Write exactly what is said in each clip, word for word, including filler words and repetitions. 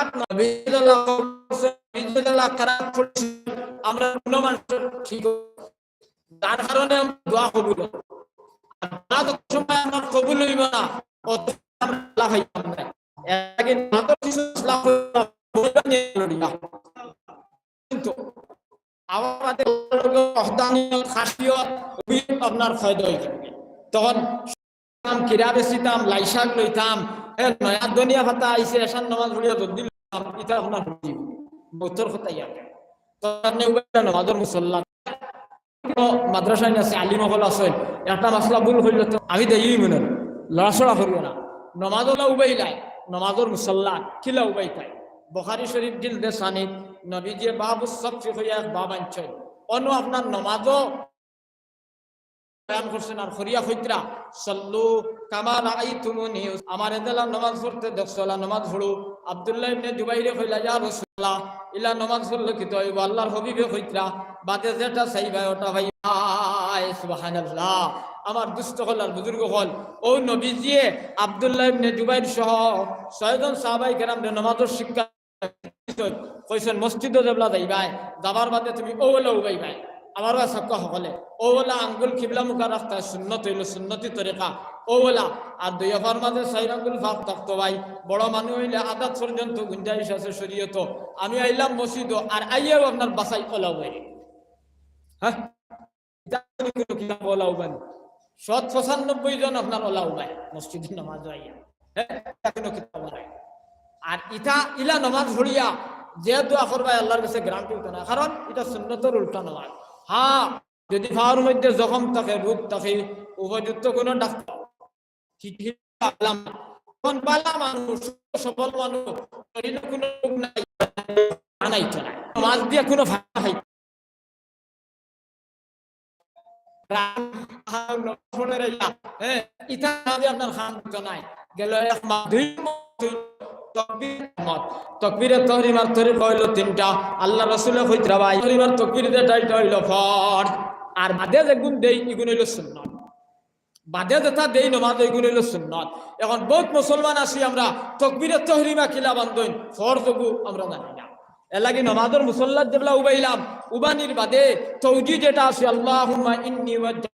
নবীজি আল্লাহ, নবীজি আল্লাহ কেরাত পড়ছে, আমরা অন্য মানুষ ঠিক, যার কারণে আমরা দোয়া কবুল হয়। আর দোয়া যত সময় আমার কবুল হইব না, অত সময় আমরা আল্লাহ পাইতাম না। এর আগে নামাজর কিছু মাসলা হইল না, কিন্তু আবার আমাদের ওয়াহদানিয়ত, খাসিয়ত, রুবিয়ত আপনার ফায়দা হয়ে যাবে। তখন কিরা বেচিতাম, লাই শাক লইতাম, এ, নয়া ধনিয়া পাতা আইছে, এশার নামাজ পড়িয়া জলদি লইতাম, ইটা আপনার হয়ে যাবে। মৌতর কথা ইয়াদ। তো আপনি উবাইলা নামাজর মুসল্লা, মাদ্রাসায় আছে, আলিম অকল আছেন, একটা মাসলা ভুল হইল তো আমি দেই মনে হয়, লড়াচড়া করিও না। নামাজ ওলা উবাইলায়, নামাজর মুসল্লা, কিলা উবাইতায়? বুখারী শরীফ জিলদে সানি, নবীজি বাবু সফি হইয়া এক বাব আনছেন। অনু আপনার নামাজও বয়ান করছেন আর করিয়া কইতরা, "সল্লু কামা রাআইতুমুনি", আমারে যেলা নামাজ পড়তে দেখছো, ওলা নামাজ পড়ো। আব্দুল্লাহ ইবনে জুবাইরে কইলা, "ইয়া রাসূলুল্লাহ, ইলা নামাজ পড়লে কিতা অইবো?" আল্লাহর হাবিবে কইতরা, "বাদে যেটা চাইবায় ওটা পাইবায়।" সুবহানাল্লাহ। আমার দুস্ত অকল আর বুজুর্গ অকল, ও নবীজিয়ে আব্দুল্লাহ ইবনে জুবাইর সহ ছয়জন সাহাবায়ে কেরামরে নামাজর শিক্ষা কইছেন, "মসজিদো যেবলা যাইবায়, যাবার বাদে তুমি অউ ওলা উবাইবায়।" আমার ভাই সাবকা হকলে, অউ ওলা আঙ্গুল কিবলা মুখা রাখতা সুন্নত অইল, সুন্নতি তরিকা, অউ ওলা। আর দুই আফার মাঝে চাইর আঙ্গুল ফাঁক থাকতো ভাই, বড় মানুষ অইলে আদাত পর্যন্ত গুঞ্জাইশ আছে শরীয়তো। আমি আইলাম মসজিদো, আর আইয়াও আপনার বাসায় ওলা উবাই। হ্যাঁ? ইটা কোনো কিতাব ওলা উবানি। শত পঁচানব্বই জন আপনার ওলা উবায় মসজিদে নামাজ আইয়া। হ্যাঁ, ইটা কোনো কিতাব নাই। আর ইটা ইলা নামাজ পড়িয়া যে দোয়া করবায় আল্লাহর কাছে গ্যারান্টি হতো না, কারণ ইটা সুন্নতর উল্টা নামাজ। হ্যাঁ, যদি পাওর মধ্যে জখম থাকে, রোগ থাকে, উপযুক্ত কোনো ডাক্তার, চিকিৎসা আলাম, কোন বালা মানুষ, সবল মানুষ, শরীরে কোনো রোগ নাই, আনাইতো না। নামাজ দিয়া কোনো ফায়দা হইতো না। রাগ, আহার, নফলের ইয়া, হ্যাঁ, ইতা নামাজে আপনার খান দিত নাই। গেল এক মাস, দুই মাস, তকবীর মত। তকবীরে তহরিমার তরিকা হইল তিনটা। আল্লাহ রসুলে কইতরা ভাই, তহরিমার তকবীর যেটা, এটা হইল ফরজ। আর বাদে যেগুন দেই, ইগুন হইল সুন্নত। বাদে যেটা দেই নমাজ, ওইগুন হইল সুন্নত। এখন বহুত মুসলমান আছি আমরা, তকবীরে তহরিমা কিলা বান্ধইন, ফরজ ওগু আমরা জানি না। এর লাগি নমাজর মুসল্লাত যেবলা উবাইলাম, উবানির বাদে তৌজি যেটা আছে, "আল্লাহুম্মা ইন্নি ওয়াজ্জাহ-"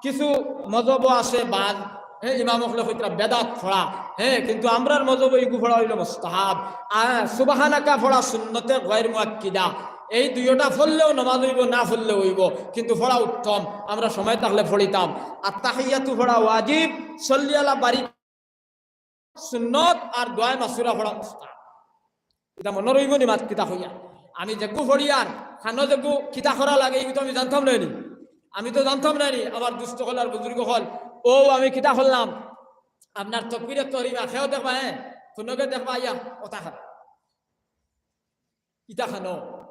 কিছু মজহবও আছে বাদ, হ্যাঁ, ইমাম অকলে কইতরা বেদাত পড়া, হ্যাঁ, কিন্তু আমরার মজহবো ইগু পড়া হইল মুস্তাহাব। আর সুবহানাকা পড়া সুন্নতে গয়র মুআক্কিদা। এই দুইটা পড়লেও নমাজ হইব, না পড়লেও হইব, কিন্তু পড়া উত্তম। আমরা সময় থাকলে পড়িতাম। আর তাহিয়াতু পড়া ওয়াজিব, সল্লি আলা বারি সুন্নত, আর দোয়ায়ে মাসুরা পড়া মুস্তাহাব। ইটা মনে রইব নি মাত কিতা কইয়া? আমি যেগু পড়িয়ার, খানো যেগু কিতা করা লাগে, ইগু তো আমি জানতাম নায় নি। আমি তো জানতাম নায় নি। আমার দুস্ত অকল আর বুজুর্গ অকল, ও আমি কিতা করলাম? আপনার তকবীরে তহরিমা, কেউ দেখবা, হ্যাঁ, কোনোকে দেখবা, আইয়া, ওটা খান। ইটা খানো,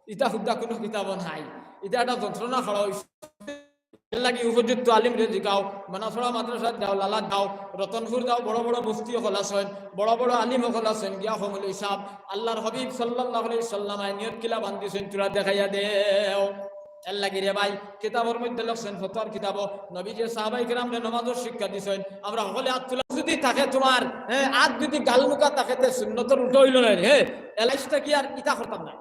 ইটা হুদ্দা কোনো কিতাবও নাই। ইটা একটা যন্ত্রণা করা হইছে। এর লাগি উপযুক্ত আলিমরে জিগাও, মানাছড়া মাদ্রাসাত যাও, লালাত যাও, রতনপুর যাও, বড় বড় মুফতি অকল আছইন, বড় বড় আলিম অকল আছইন, গিয়া কও, "মৌলভী সাব, আল্লাহর হাবিব সাল্লাল্লাহু আলাইহি সাল্লামে নিয়ত কিলা বান্ধিছইন, তুরা দেখাইয়া দেও।" এর লাগি রে ভাই, কিতাবর মধ্যে লেখছইন, ফতোয়ার কিতাবো, নবীজিয়ে সাহাবায়ে কেরামরে নমাজর শিক্ষা দিছইন। আমরা হকলে আত তুলা, যদি থাকে তোমার, হ্যাঁ, আত যদি গালমুখা থাকে, তে সুন্নতর উল্টা হইল না, হ্যাঁ, এলাইশটা কি আর ইটা করতাম না।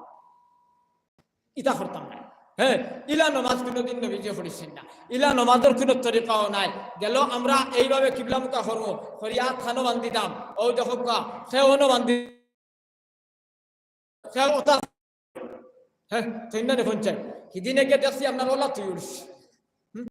ইতা করতাম না। হ্যাঁ, ইলা নমাজ কোনোদিন নবীজিয়ে পড়িছইন না, ইলা নমাজর কোনো তরিকাও নাই। গেল আমরা এইভাবে কিবলামুখা করমু, করিয়া আত খানো বান্ধিতাম, ও দেখো কা, সে অনো বান্ধি, সে ওটা, হ্যাঁ, তৈন্না নে পঞ্চায়েত। হিদিনে গিয়া দেখছি আপনার ওলা তুই উঠছি। হুম?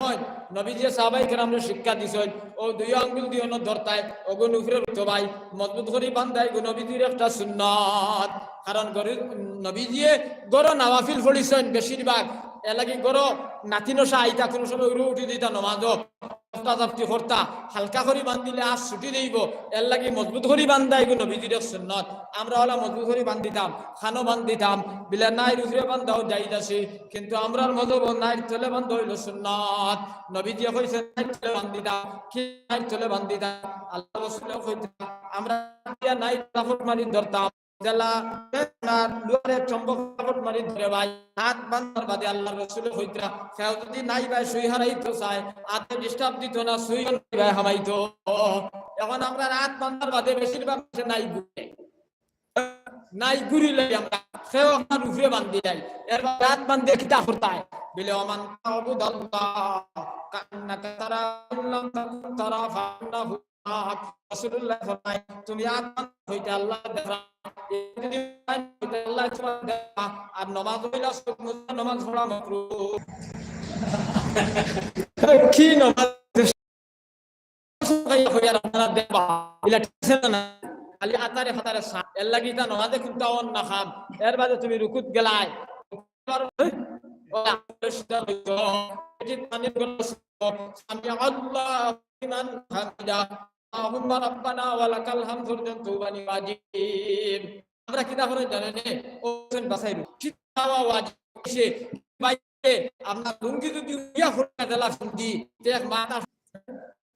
হয়, নবীজিয়ে সাহাবায়ে কেরামরে শিক্ষা দিছইন, ও দুই আঙ্গুল দি অনো ধরতায়, ওগুন উপরে উঠতো ভাই, মজবুত করি বান্ধায়, গো নবীজির একটা সুন্নত। কারণ গরি-, নবীজিয়ে গরো নওয়াফিল পড়িছইন বেশিরভাগ, এর লাগি গরো নাতি নশা আইতা, কোনো সময় উড়ু উঠি দিতা নমাজও, জাফতা জাফতি করতা, হালকা করি বান্ধিলে আত ছুটি যাইব, এর লাগি মজবুত করি বান্ধায়, গো নবীজির এক সুন্নত। আমরা ওলা মজবুত করি বান্ধিতাম, খানো বান্ধিতাম, বিলা নাইর উপরে বান্ধাও জায়েজ আছে, কিন্তু আমরার মজহবো নাইর তলে বান্ধা হইল সুন্নত। নবীজিয়ে কইছইন নাইর তলে বান্ধিতাম, কি নাইর তলে বান্ধিতাম? আল্লাহ রসুলে কইতা, আমরা দিয়া নাইর লাফট মারি ধরতাম, যেলা না লুয়ারে চুম্বক লাফট মারি ধরে ভাই। আত বান্ধার বাদে আল্লাহ রসুলে কইতরা, কেউ যদি নাই ভাই সুই হারাইতো চায়, আতে disturb দিত না, সুই নাই ভাই হামাইতো। এখন আমরা আত বান্ধার বাদে বেশিরভাগ মানুষে নাইগুরে, নাইগুরি লাই আমরা, কেউ আপনার উপরে বান্ধিলাই, এর বাদে আত বান্ধিয়া কিতা করতায়? বলে, "ওমান তা'বুদাল্লাহ কাআন্নাকা তারাহু, ফাইন লাম তাকুন তারাহু ফাইন্নাহু ইয়ারাক।" রাসূলুল্লাহ ফরমায়, তুমি আত বান্ধা হইতে আল্লাহ দেখরা, যদি হইতে আল্লাহ তোমার দেখরা, আর নমাজ হইলা সব নমাজ পড়া মাকরু। কি নমাজ? খালি আতারে ফাতারে সা-, এর লাগি ইটা নমাজে কুনটা অন না খাম। এর বাদে তুমি রুকুত গেলায়, সামিআল্লাহু লিমান হামিদা, আল্লাহুম্মা রাব্বানা ওয়া লাকাল হামদ পর্যন্ত বানি ওয়াজিব। আমরা কিতা করি জানেন নি? ও হোসেন বাসাইরু। কিতা ওয়াজিব? সে বাইরে আপনার লুঙ্গি যদি উড়িয়া ফুটা গেলা শুনছি, তে এক মাথা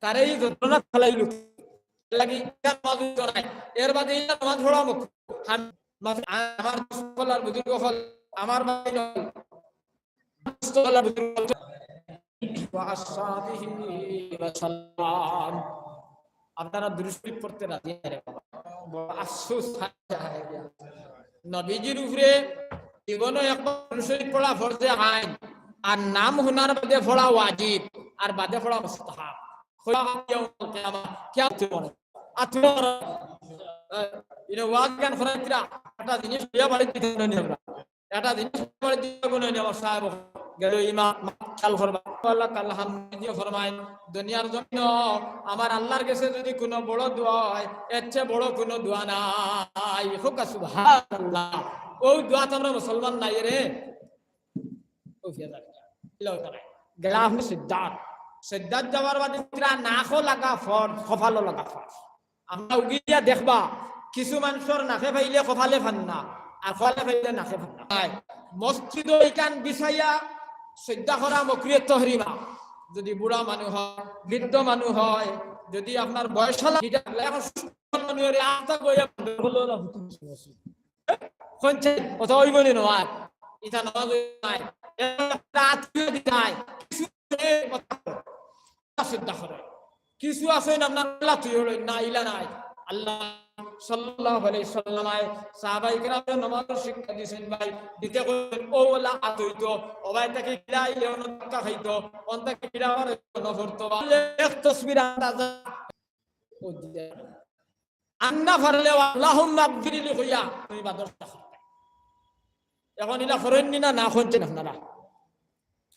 তারে এই যন্ত্রণা ফালাইল। লাগি ইটা নামাজ হইতো নায়। এর বাদে ইটা নামাজ পড়া মুখ। আমি, আমার দুস্থ অকল, বুজুর্গ অকল, আমার ভাই অকল, দুস্থ অকল, বুজুর্গ অকল, ওয়া আসহাবিহি ওয়া সাল্লাম। আপনারা দুরূদ শরীফ পড়তে রাজি না রে বাবা। বড় আফসোস। নবীজির উপরে জীবনে একবার দুরূদ শরীফ পড়া ফরজে আইন, আর নাম হুনার বাদে পড়া ওয়াজিব, আর বাদে পড়া মুস্তাহাব। খোদা ইয়াউমুল কিয়ামা, কিয়ামত মনে। আর তোমার, আহ, ইনো ওয়াজ গান করাইতরা, একটা জিনিস লইয়া বাড়িত দিতে না নি আমরা। একটা জিনিস লইয়া বাড়িত দিতে না নি আমার সাহেব। গেল ইমাম, খেয়াল করবা। আল্লাহ কাল হামদ দিয়ে ফরমায়, দুনিয়ার জন্য আমার আল্লাহর কাছে যদি কোনো বড় দোয়া হয়, এর চেয়ে বড় কোনো দোয়া নাই। হোক সুবহানাল্লাহ। ও দোয়া তো আমরা মুসলমান নাই রে। ও ফিয়া যাক। ইলা ওটা নাই। গেলা আপনি সিদ্ধাত। সিদ্ধাত যাওয়ার বাদে তিরা নাকো লাগা ফর, কপালো লাগা ফর। আমরা উগিয়া দেখবা, কিছু মানুষর নাকে পাইলে কপালে ফান না, আর কপালে পাইলে নাকে ফান না। আয়, মসজিদো ইখান বিছাইয়া সইজদা করা মকরুহে তহরিমা। যদি বুড়া মানুষ হয়, বৃদ্ধ মানুষ হয়, যদি আপনার বয়স হলা, ইটা এখন সুস্থ মানুষের আস্তা গইয়া বন্ধ করলো না, হুতুম শুনছি। কোন চাই? কথা হইব নি নয়? ইটা নামাজ হইব নাই। এটা আত্মীয় দিতাই। কিছু আছে কথা বলে। সইজদা করে। কিছু আছে না আপনার আল্লাহ তুই হলো না, ইলা নাই। আল্লাহ সাল্লাল্লাহু আলাইহি সাল্লামে সাহাবায়ে কেরামরে নামাজর শিক্ষা দিছেন ভাই, দিতে কইছেন, ও ওলা আত হইতো, ও ভাই তাকে গিলা আইলে অন্য ধাক্কা খাইতো, অন তাকে গিলা আবার অন্য পড়তো, বা এক তসবির আন্দাজা। ও দিলে। আন্না পারলে আল্লাহুম্মা গফিরলি কইয়া তুমি বাদর এখন ইলা ফরইন নি না, না কইছেন আপনারা?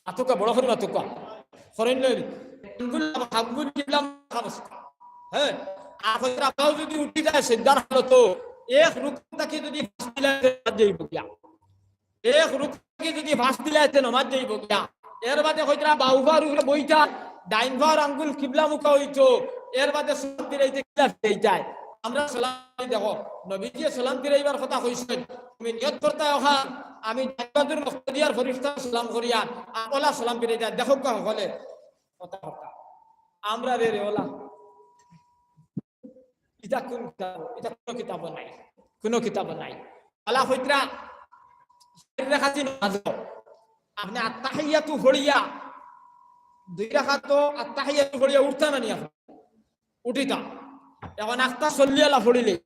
আতুকা বড় করি আতুকা। ফরইন লই। আঙ্গুল, আঙ্গুল কিবলা মুখা বসে। হ্যাঁ? আর কইরা বাউ যদি উঠি যায় সইজদার হালতো, এক রুকু থাকি যদি ফাঁস দিলাইতে নমাজ যাইব গিয়া। এক রুকু থাকি যদি ফাঁস দিলাইতে নমাজ যাইব গিয়া। এর বাদে কইরা বাউ পার উপরে বইতা, ডাইন পার আঙ্গুল কিবলা মুখা হইতো, এর বাদে সালাম ফিরাইতে কিলা ফিরাইতায়। আমরা সালাম দেখো, নবীজি সালাম ফিরাইবার কথা কইছেন, তুমি নিয়ত করতা ওখান, আমি জান্নাতুল মুক্তাদিয়ার ফেরেশতা সালাম করিয়ার, আর ওলা সালাম ফিরাইতায়। দেখো কা হলে কথা কথা। আমরা রে রে ওলা। ইটা কোন কিতাব? ইটা কোনো কিতাব নাই, কোনো কিতাব নাই। আলা হইতরা চাইর রাকাতি নামাজ। আপনি আত্তাহিয়াতু পড়িয়া, দুই রাকাত আত্তাহিয়াতু পড়িয়া উঠতা না নি আপনি? উঠিতা। এখন আখতা সল্লি আলা পড়িলে,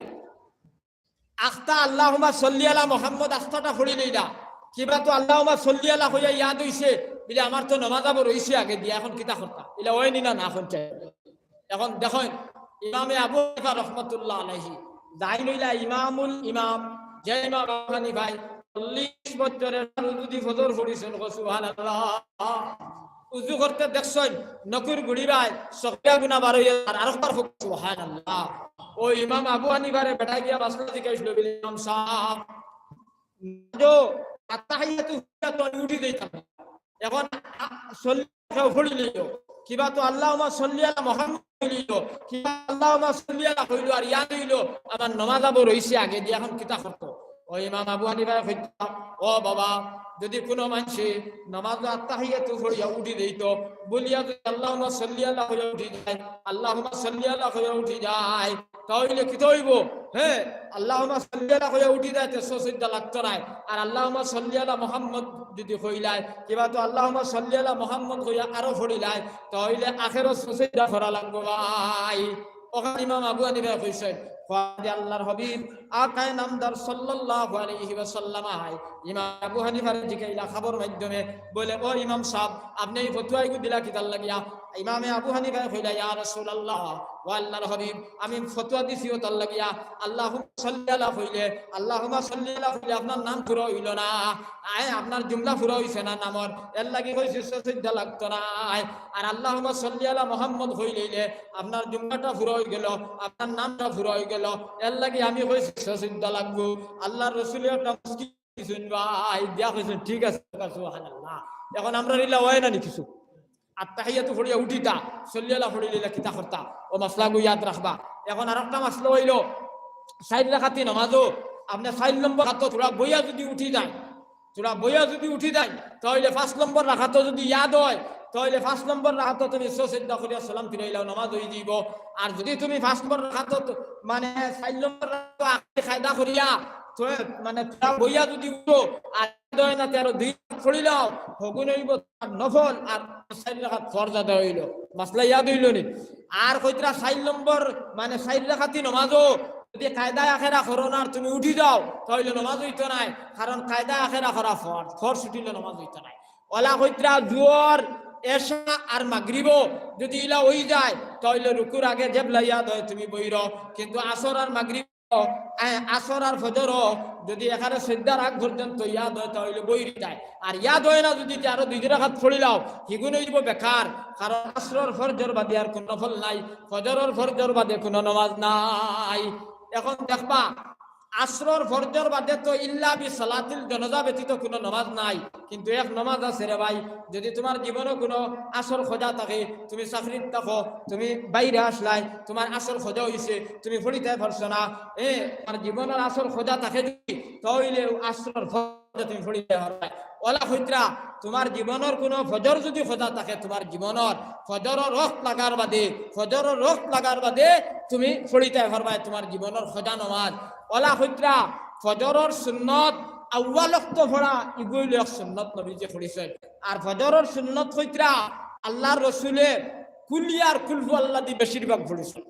আখতা আল্লাহুম্মা সল্লি আলা মুহাম্মদ আখতাটা পড়িলে ইলা। কিবা তো আল্লাহুম্মা সল্লি আলা কইয়া ইয়াদ হইছে, বলে আমার তো নামাজ আবার রইছে আগে দিয়া, এখন কিতা করতা? ইলা ওই নি না, না এখন চাই। এখন দেখইন, ইমামে আবু হানিফা রহমতুল্লাহ আলাইহি, যাইন অইলা ইমামুল ইমাম, যে ইমাম আবু হানিফায় চল্লিশ বছরের যদি ফজর পড়িছেন, কও সুবহানাল্লাহ। উজু করতে দেখছইন, নকুর গুড়ি বায়, সকিরা গুনা বার হইয়া আর আরেকবার কও সুবহানাল্লাহ। ও ইমাম আবু হানিফারে বেটা গিয়া মাসলা জিজ্ঞাসা করলো, বলে, "ইমাম সাহেব, যে আত্তাহিয়াতু তো আমি উঠি দিতাম।" এখন আ-, সল্লি আলা পড়ি লইও, কিবা তো আল্লাহুম্মা সল্লি আলা মুহাম্মদ পড়ি লইও, কিবা আল্লাহুম্মা সল্লি আলা কইলো আর ইয়াদ হইলো, আমার নামাজ আবার রইছে আগে দিয়া, এখন কিতা করতো? ও ইমাম আবু হানিফায় কইতা, ও বাবা, যদি কোনো মানষে নামাজ আত্তাহিয়াতু পড়িয়া উঠি দেইতো, বলিয়া যদি আল্লাহুম্মা সল্লি আলা কইয়া উঠি যায়, আল্লাহুম্মা সল্লি আলা কইয়া উঠি যায়, তাহলে কিতা হইব? হ্যাঁ, আল্লাহুম্মা সল্লি আলা কইয়া উঠি যায়, তে সইজদা লাগতো নায়। আর আল্লাহুম্মা সল্লি আলা মুহাম্মদ যদি কইলায়, কিবা তো আল্লাহুম্মা সল্লি আলা মুহাম্মদ কইয়া আরো পড়িলায়, তাহলে আখেরো সইজদা করা লাগবো ভাই। অখান ইমাম আবু হানিফায় কইছইন, কয় যে আল্লাহর হাবিব আকায়ে নামদার সাল্লাল্লাহু আলাইহি ওয়াসাল্লাম আয়, ইমাম আবু হানিফারে জিকাইলা খাবর মাধ্যমে, বলে, "ও ইমাম সাব, আপনে ই ফতোয়া ইগু দিলা কিতার লাগিয়া?" ইমামে আবু হানিফায় কইলা, "ইয়া রাসূলুল্লাহ, ও আল্লাহর হাবিব, আমি ফতোয়া দিছি অতার লাগিয়া, আল্লাহুম্মা সাল্লি আলা কইলে, আল্লাহুম্মা সাল্লি আলা কইলে আপনার নাম পুরা অইলো না, আয় আপনার জুমলা পুরা অইছে না নামর, এর লাগি কইছি সজদা লাগতো নায়। আর আল্লাহুম্মা সাল্লি আলা মুহাম্মদ কইলে আপনার জুমলাটা পুরা অইগেলো, আপনার নামটা পুরা অইগেলো, এর লাগি আমি কইছি সজদা লাগবো।" আল্লাহর রসুলে একটা মুচকি দিছইন ভাই, দিয়া কইছইন, "ঠিক আছে, সুবহানাল্লাহ।" এখন আমরার ইলা অয় না নি কিছু? আত্তাহিয়াতু পড়িয়া উঠিতা, সাল্লি আলা পড়িলে ইলা কিতা করতা? অউ মাসলাগু ইয়াদ রাখবা। এখন আরোকটা মাসলা অইলো, চাইর রাকাতি নামাজো আপনে চাইর নম্বর রাকাতো থুড়া বইয়া যুদি উঠি যাইন, থুড়া বইয়া যুদি উঠি যাইন, তাইলে পাঁচ নম্বর রাকাতো যুদি ইয়াদ অয়, তাইলে পাঁচ নম্বর রাকাতো তুমি সজদা করিয়া সালাম ফিরাইলাও, নামাজ অইযিবো। আর যুদি তুমি পাঁচ নম্বর রাকাতো, মানে, চাইর নম্বর রাকাতো আগে কায়দা করিয়া, তো, মানে, থুড়া বইয়া যুদি উঠো, আর ইয়াদ অয় না, তে আরো দুই রাকাত পড়িলাও, হগুন অইবো নফল, আর চাইর রাকাত ফরজ আদায় অইলো। মাসলা ইয়াদ অইলো নি? আর কইতরা চাইর নম্বর, মানে, চাইর রাকাতি নামাজো যুদি কায়দায় আখেরা করো না আর তুমি উঠি যাও, তাইলে নামাজ অইতো নায়, কারণ কায়দায় আখেরা করা ফরজ, ফরজ ছুটিলে নামাজ অইতো নায়। অলা কইতরা জুহর, এশা আর মাগরিবো যুদি ইলা অই যায়, তাইলে রুকুর আগে যেবলা ইয়াদ অয় তুমি বইরো, কিন্তু আসর আর মাগরিব, এ, আসর আর ফজরো যুদি একারে সজদার আগ পর্যন্ত ইয়াদ অয়, তাইলে বইরি যায়। আর ইয়াদ অয় না যুদি, তে আরো দুই রাকাত পড়িলাও, হিগুন অইযিবো বেকার, কারণ আসরর ফরজর বাদে আর কুনু নফল নাই, ফজরর ফরজর বাদে কুনু নামাজ নাই। এখন দেখবা, আসরর ফরজর বাদে তো ইল্লা বি সালাতিল জানাজা ব্যতীত কুনু নামাজ নাই, কিন্তু এক নামাজ আছে রে ভাই, যুদি তুমার জীবনো কুনু আসর কাজা থাকে, তুমি চাকরিত থাকো, তুমি বাইরে আসলায়, তুমার আসর কাজা অইছে, তুমি পড়িতায় পারছো না, এ, তুমার জীবনর আসর কাজা থাকে যুদি, তাইলে অউ আসরর ফরজ তুমি পড়িতায় পারবায়। অলা কইতরা, তুমার জীবনর কুনু ফজর যুদি কাজা থাকে, তুমার জীবনর ফজরর ওয়াক্ত লাগার বাদে, ফজরর ওয়াক্ত লাগার বাদে তুমি পড়িতায় পারবায় তুমার জীবনর কাজা নামাজ। অলা কইতরা, ফজরর সুন্নত আউয়াল ওয়াক্ত পড়া, ইগু অইলো এক সুন্নত নবীজিয়ে পড়ছইন। আর ফজরর সুন্নত কইতরা আল্লাহর রসুলে কুলিয়া আর কুলহু আল্লাদি বেশিরভাগ পড়ছইন।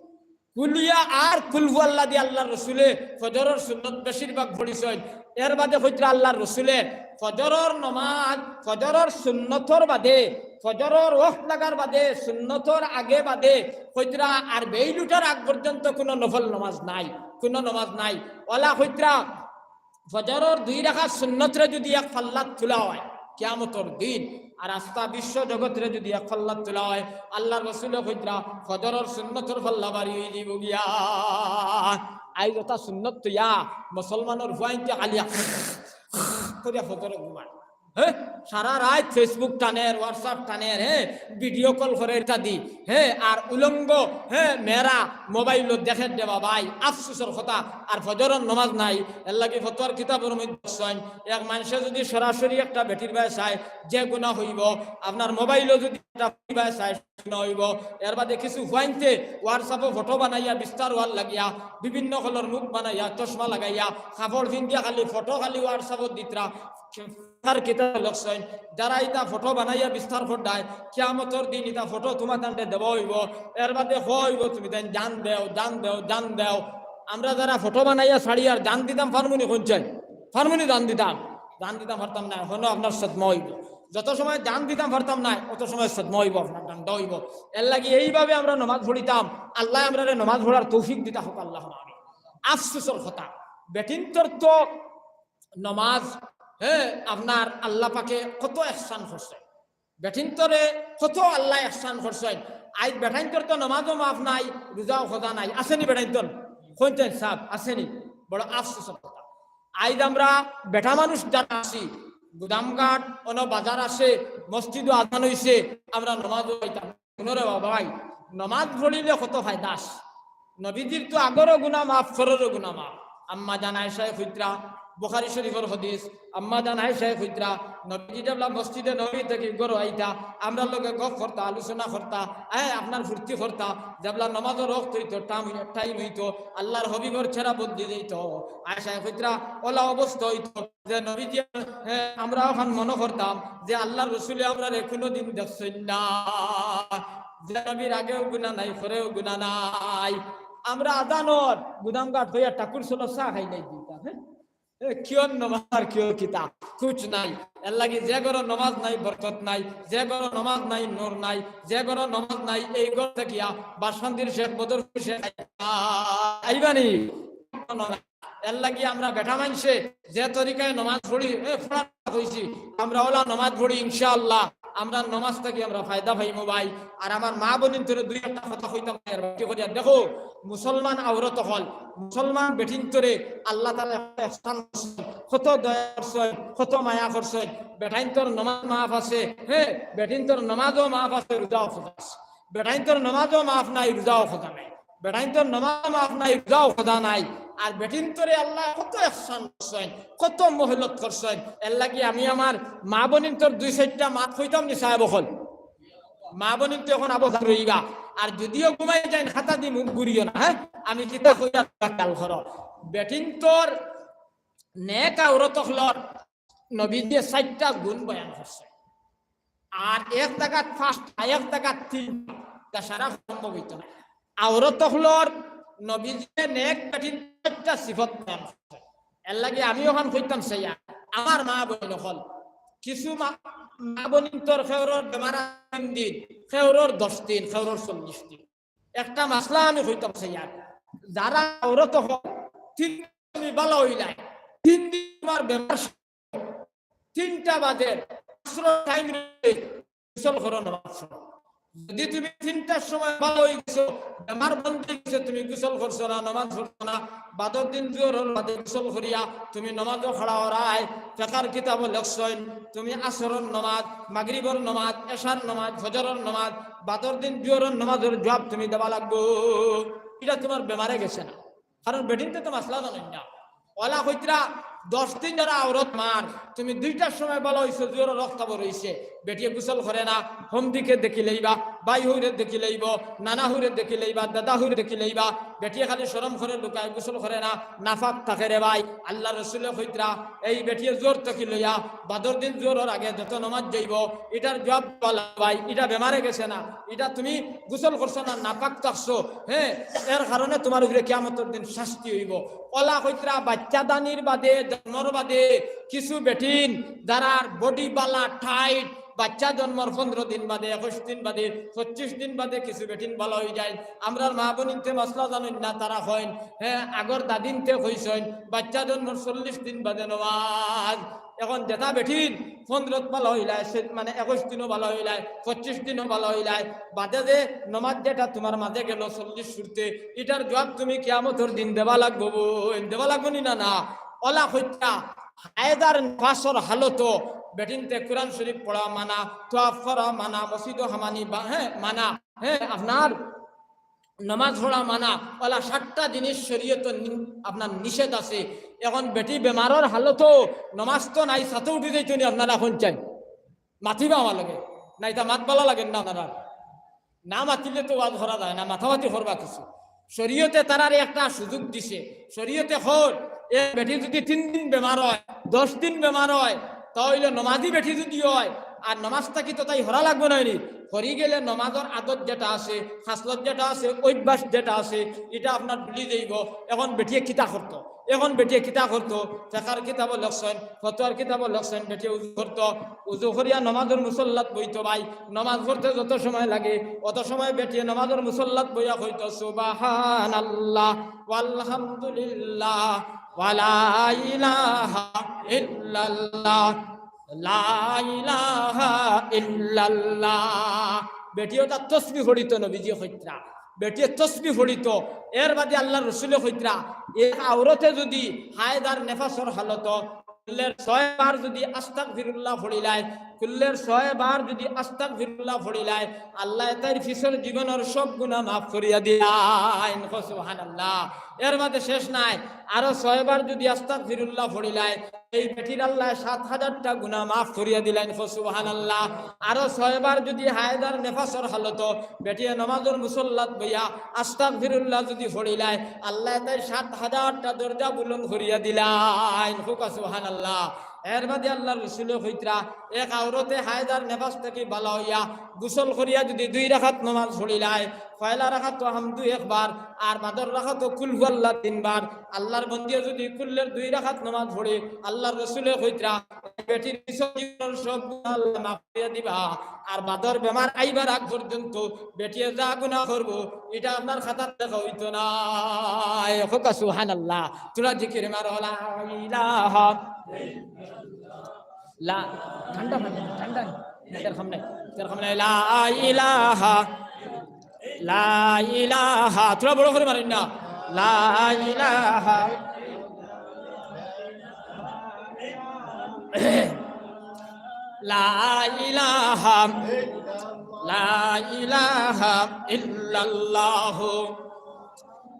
কুলিয়া আর কুলহু আল্লাদি আল্লাহর রসুলে ফজরর সুন্নত বেশিরভাগ পড়ছইন। এর বাদে কইতরা আল্লাহর রসুলে ফজরর নামাজ, ফজরর সুন্নতর বাদে, ফজরর ওয়াক্ত লাগার বাদে, সুন্নতর আগে বাদে কইতরা আর বেইল উঠার আগ পর্যন্ত কুনু নফল নামাজ নাই, কুনু নামাজ নাই। অলা কইতরা ফজরর দুই রাকাত সুন্নতরে যুদি এক পাল্লাত তুলা অয় কিয়ামতর দিন, আর আস্তা বিশ্ব জগতরে যুদি এক পাল্লাত তুলা অয়, আল্লাহর রসুলে কইতরা ফজরর সুন্নতর পাল্লা ভারি অইযিবো গিয়া। আইজ অতা সুন্নত থইয়া মুসলমানর পুয়াইন্তে খালি করিয়া ফজরো ঘুমায়। হে, সারা রাইত Facebook টানের, WhatsApp টানের, হে, video call করের ইত্যাদি, হে, আর উলঙ্গ, হে, মেয়েরা মোবাইলো দেখের দেবা ভাই, আফসোসর কথা, আর ফজরর নামাজ নাই। এরলাগি ফতোয়ার কিতাবর মধ্যে দেখছইন, এক মানষে যুদি সরাসরি একটা বেটির বায় চায়, যে গুনা অইবো, আপনার মোবাইলো যুদি একটা বেটির বায় চায়, গুনা অইবো। এর বাদে কিছু পুয়াইন্তে WhatsApp-ও ফটো বানাইয়া বিস্তার অওয়ার লাগিয়া, বিভিন্ন কলর মুখ বানাইয়া, চশমা লাগাইয়া, কাপড় পিন্দিয়া খালি ফটো খালি WhatsApp-ও দিতরা, তার কিতাব লেখছইন, যারা ইতা ফটো বানাইয়া বিস্তার কররায়, কিয়ামতর দিন ইতা ফটো তুমাতানরে দেওয়া অইবো, এর বাদে কওয়া অইবো, "তুমি তাইন জান দেও, জান দেও, জান দেও।" আমরা যারা ফটো বানাইয়া ছাড়ি আর জান দিতাম পারমুনি কইন চাই? পারমুনি জান দিতাম? জান দিতাম পারতাম নায়, অখনো আপনার সদমা অইবো। যত সময় জান দিতাম পারতাম নায়, অত সময় সদমা অইবো, আপনার ডান্ডা অইবো। এরলাগি এইভাবে আমরা নামাজ পড়িতাম, আল্লায় আমরারে নামাজ পড়ার তৌফিক দিতা হউক, আল্লাহুম্মা আমিন। আফসোসর কথা, বেটিন্তর তো নামাজ, হে, আপনার আল্লাহ পাকে কত ইহসান করছইন। বেটিন্তরে কত আল্লায় ইহসান করছইন। আইজ বেটাইন্তর তো নামাজও মাফ নাই, রোজাও কাজা নাই। আছে নি বেটাইন্তর? কইন চাই সাব, আছে নি? বড় আফসোসর কথা। আইজ আমরা বেটা মানুষ যারা আছি, গুদামঘাট, অনো বাজার আছে, মসজিদো আজান অইছে, আমরা নামাজও যাইতাম। হুনো রে বাবাই, নমাজ পড়িলে কত ফায়দা আছে। নবীজির তো আগরও গুনা মাফ, পররও গুনা মাফ। আম্মা জান আয়েশায় কইতরা, বুখারী শরীফর হাদিস, আম্মা জান আয়েশায় কইতরা, নবীজি যেবলা মসজিদে নববী থাকি ঘরো আইতা, আমরার লগে গপ করতা, আলোচনা করতা, এ, আপনার ফুর্তি করতা, যেবলা নমাজর ওয়াক্ত অইতো, টাইম, টাইম অইতো, আল্লাহর হাবিবর চেহারা বদলি যাইতো। আয়েশায় কইতরা, অলা অবস্থা অইতো। যে নবীজি, হে, আমরা অখান মনো করতাম যে আল্লাহর রসুলে আমরারে কুনুদিন দেখছইন না। যে নবীর আগেও গুনা নাই, পরেও গুনা নাই। আমরা আজানর গুদামঘাট হইয়া ঠাকুর চলো চা খাই নাই দিতা, হ্যাঁ? এ, কিয়র নমাজ আর কিয়র কিতা? কুছ নাই। এর লাগি যে ঘরো নমাজ নাই, বরকত নাই, যে ঘরো নমাজ নাই, নূর নাই, যে ঘরো নমাজ নাই, এই ঘর থাকিয়া বাসন্তীর শেখ, বদরপুর শেখ আইবা নি? এর লাগি আমরা বেটা মানষে যে তরিকায় নমাজ পড়ি, এ, পড়া কইছি, আমরা ওলা নমাজ পড়ি, ইনশাআল্লাহ আমরা নমাজ থাকি আমরা ফায়দা পাইমু ভাই। আর আমার মা বোনিন্তরে দুই একটা কথা কইতাম, আর বাকি করিয়া দেখো, মুসলমান আওরত অকল, মুসলমান বেটিন্তরে আল্লাহ তাআলা এহসান করছইন, কত দয়া করছইন, কত মায়া করছইন। বেটাইন্তর নমাজ মাফ আছে, হ্যাঁ, বেটিন্তর নমাজও মাফ আছে, রোজাও খোজা আছে। বেটাইন্তর নমাজও মাফ নাই, রোজাও খোজা নাই। বেটাইন্তর নমাজও মাফ নাই, রোজাও খোজা নাই। আর বেটিন্তরে আল্লাহ কত এহসান করছইন, কত মহলত করছইন। এর লাগি আমি আমার মা বোনিন্তর দুই চাইরটা মাত কইতাম নি সাহেব অকল? মা বোনিন্তে এখন আবহাওয়া রইবা। আর যদিও ঘুমাই যাইন, খাতা দি মুখ ঘুরিও না, হ্যাঁ? আমি কিতা কইয়া খেয়াল করো। বেটিন্তর নেক আওরত অকলর নবীজিয়ে চাইরটা গুণ বয়ান করছে। আর এক জাগাত পাঁচটা, এক জাগাত তিনটা, ইটা সারা সম্ভব হইতো না। আওরত অকলর নবীজিয়ে নেক বেটিন চাইরটা সিফত বয়ান করছে। এর লাগি আমি ওখান কইতাম চাইয়া, আমার মা বোন অকল, কিছু মা, মা বোনিন্তর খেউরর বেমার তিন দিন, খেউরর দশ দিন, খেউরর চল্লিশ দিন। একটা মাসলা আমি কইতাম চাইয়া, যারা আওরত অকল তিন দিন ভালা অইলায়, তিন দিন তুমার বেমার তিনটা বাজে, আছরর টাইম রইছে, গোসল করো, নমাজ পড়ো। যদি তুমি তিনটার সময় ভালা অই গেছো, বেমার বন্ধ অই গেছে, তুমি গোসল করছো না, নমাজ পড়ছো না, বাদর দিন জোহরর বাদে গোসল করিয়া তুমি নমাজো খাড়া অরায়, ফেকার কিতাবো লেখছইন, তুমি আছরর নমাজ, মাগরিবর নমাজ, এশার নমাজ, ফজরর নমাজ, বাদর দিন জোহরর নমাজর জুয়াব তুমি দেওয়া লাগবো। ইটা তুমার বেমারে গেছে না। কারণ বেটিন্তে তো মাসলা জানইন না। ওলা কইতরা, দশ দিন যারা আওরত মার, তুমি দুইটার সময় ভালা অইছো, জোহরর রক্ত বড় অইছে, বেটিয়ে গোসল করে না, হমদিকে দেখি লইবা, ভাই হউরে দেখি লইবো, নানা হউরে দেখি লইবা, দাদা হউরে দেখি লইবা, বেটিয়ে খালি শরম করে লুকায়, গোসল করে না, নাপাক থাকে রে ভাই। আল্লার রসুলে কইতরা, এই বেটিয়ে জোহর থাকি লইয়া বাদর দিন জোহরর আগে যত নমাজ যাইবো, ইটার জুয়াব ভালা ভাই, ইটা বেমারে গেছে না, ইটা তুমি গোসল করছো না, নাপাক থাকছো, হ্যাঁ, এর কারণে তুমার উপরে কিয়ামতর দিন শাস্তি অইবো। ওলা কইতরা, বাচ্চাদানির বাদে, জন্মর বাদে কিছু বেটিন যারার বডি ভালা টাইট, বাচ্চা জন্মর পনরো দিন বাদে, একুশ দিন বাদে, পঁচিশ দিন বাদে কিছু বেটিন ভালা অই যায়। আমরার মা বোনিন্তে মাসলা জানইন না, তারা কইন, হ্যাঁ, আগর দাদিন্তে কইছইন, বাচ্চা জন্মর চল্লিশ দিন বাদে নমাজ। এখন যেটা বেটিন পনরোত ভালা অইলায়, সে মানে একুশ দিনও ভালা অইলায়, পঁচিশ দিনও ভালা অইলায়, বাদে যে নমাজ যেটা তুমার মাঝে গেল চল্লিশ সুরতে, ইটার জুয়াব তুমি কিয়ামতর দিন দেওয়া লাগবো বইন, দেওয়া লাগবো নি না? না, ওলা কইতরা, হায়েজ আর নিফাসর হালতো বেটিন্তে কোরআন শরীফ পড়া মানা, তোয়াফ করা মানা, মসজিদো হামানি বা-, হ্যাঁ, মানা, হ্যাঁ, আপনার নমাজ পড়া মানা, ওলা সাতটা জিনিস শরীয়তো নি-, আপনার নিষেধ আছে। এখন বেটি বেমারর হালতো নমাজ তো নাই, ছাতো উঠি যাইতো নি, আপনারা কইন চাইন? মাতিবা আমার লগে, না ইতা মাত ভালা লাগের না আপনারার? না মাতিলে তো ওয়াজ করা যায় না, মাতামাতি করবা কিছু। শরীয়তে তারারে একটা সুযোগ দিছে। শরীয়তে কর, এ বেটি যদি তিন দিন বেমার অয়, দশ দিন বেমার অয়, তা অইলে নমাজি বেটি যদি অয়, আর নমাজ থাকি তো তাই হরা লাগবো নায় নি। হরি গেলে নমাজর আদত যেটা আছে, খাসলত যেটা আছে, অভ্যাস যেটা আছে, ইটা আপনার ভুলি যাইবো। এখন বেটিয়ে কিতা করতো? এখন বেটিয়ে কিতা করতো? ফেকার কিতাবো লেখছইন, ফতোয়ার কিতাবো লেখছইন, বেটিয়ে উজু করতো, উজু করিয়া নমাজর মুসল্লাত বইতো ভাই। নমাজ পড়তে যত সময় লাগে, অত সময় বেটিয়ে নমাজর মুসল্লাত বইয়া কইতো, "সুবহানাল্লাহ, ওয়ালহামদুলিল্লাহ, ওয়ালা ইলাহা ইল্লাল্লাহ, লা ইলাহা ইল্লাল্লাহ।" বেটিয়ে ওটা তসবি পড়িতো, নবীজি কইতরা। বেটিয়ে তসবি পড়িতো, এর বাদে আল্লার রসুলে কইতরা, এক আওরতে যদি হায়েজ আর নেফাসর হালতো কুল্লের ছয় বার যদি আস্তাগফিরুল্লাহ পড়িলায়, কুল্লের ছয় বার যদি আস্তাগফিরুল্লাহ পড়িলায়, আল্লায় তাইর পিছর জীবনর সব গুনা মাফ করিয়া দিলাইন। কও সুবহানাল্লাহ। এর বাদে শেষ নায়, আরো ছয় বার যদি আস্তাগফিরুল্লাহ পড়িলায়, এই বেটির আল্লায় সাত হাজারটা গুনা মাফ করিয়া দিলাইন। কও সুবহানাল্লাহ। আরো ছয় বার যদি হায়েজ আর নেফাসর হালতো বেটিয়ে নমাজর মুসল্লাত বইয়া আস্তাগফিরুল্লাহ যদি পড়িলায়, আল্লায় তাইর সাত হাজারটা দরজা বুলন্দ করিয়া দিলাইন। কও সুবহানাল্লাহ। এর বাদে আল্লার রসুলে কইতরা, এক আওরতে হায়দার নেফাস থাকি বালা অইয়া গোসল করিয়া যুদি দুই রাকাত নমাজ পড়িলায়, পয়লা রাকাতো হামদু একবার, আর বাদর রাকাতো কুল হুয়াল্লাহ তিনবার, আল্লার বন্দিয়ে যুদি কুল্লের দুই রাকাত নমাজ পড়ে, আল্লার রসুলে কইতরা, বেটির পিছন জীবনর সব গুনা আল্লায় মাফ করিয়া দিবা। আর বাদর বেমার আইবার আগ পর্যন্ত বেটিয়ে যা গুনা করবো, ইটা আপনার খাতাত লেখা অইতো নায়। কউক্কা সুবহানাল্লাহ। তুরা জিকির মারো, লা ইলাহা লা, ঠান্ডা পানি, ঠান্ডা। এর সামনে, এর সামনে, লা ইলাহা, লা ইলাহা। তুরা বড় করি মারইন না। লা ইলাহা, লা ইলাহা, লা ইলাহা ইল্লাল্লাহু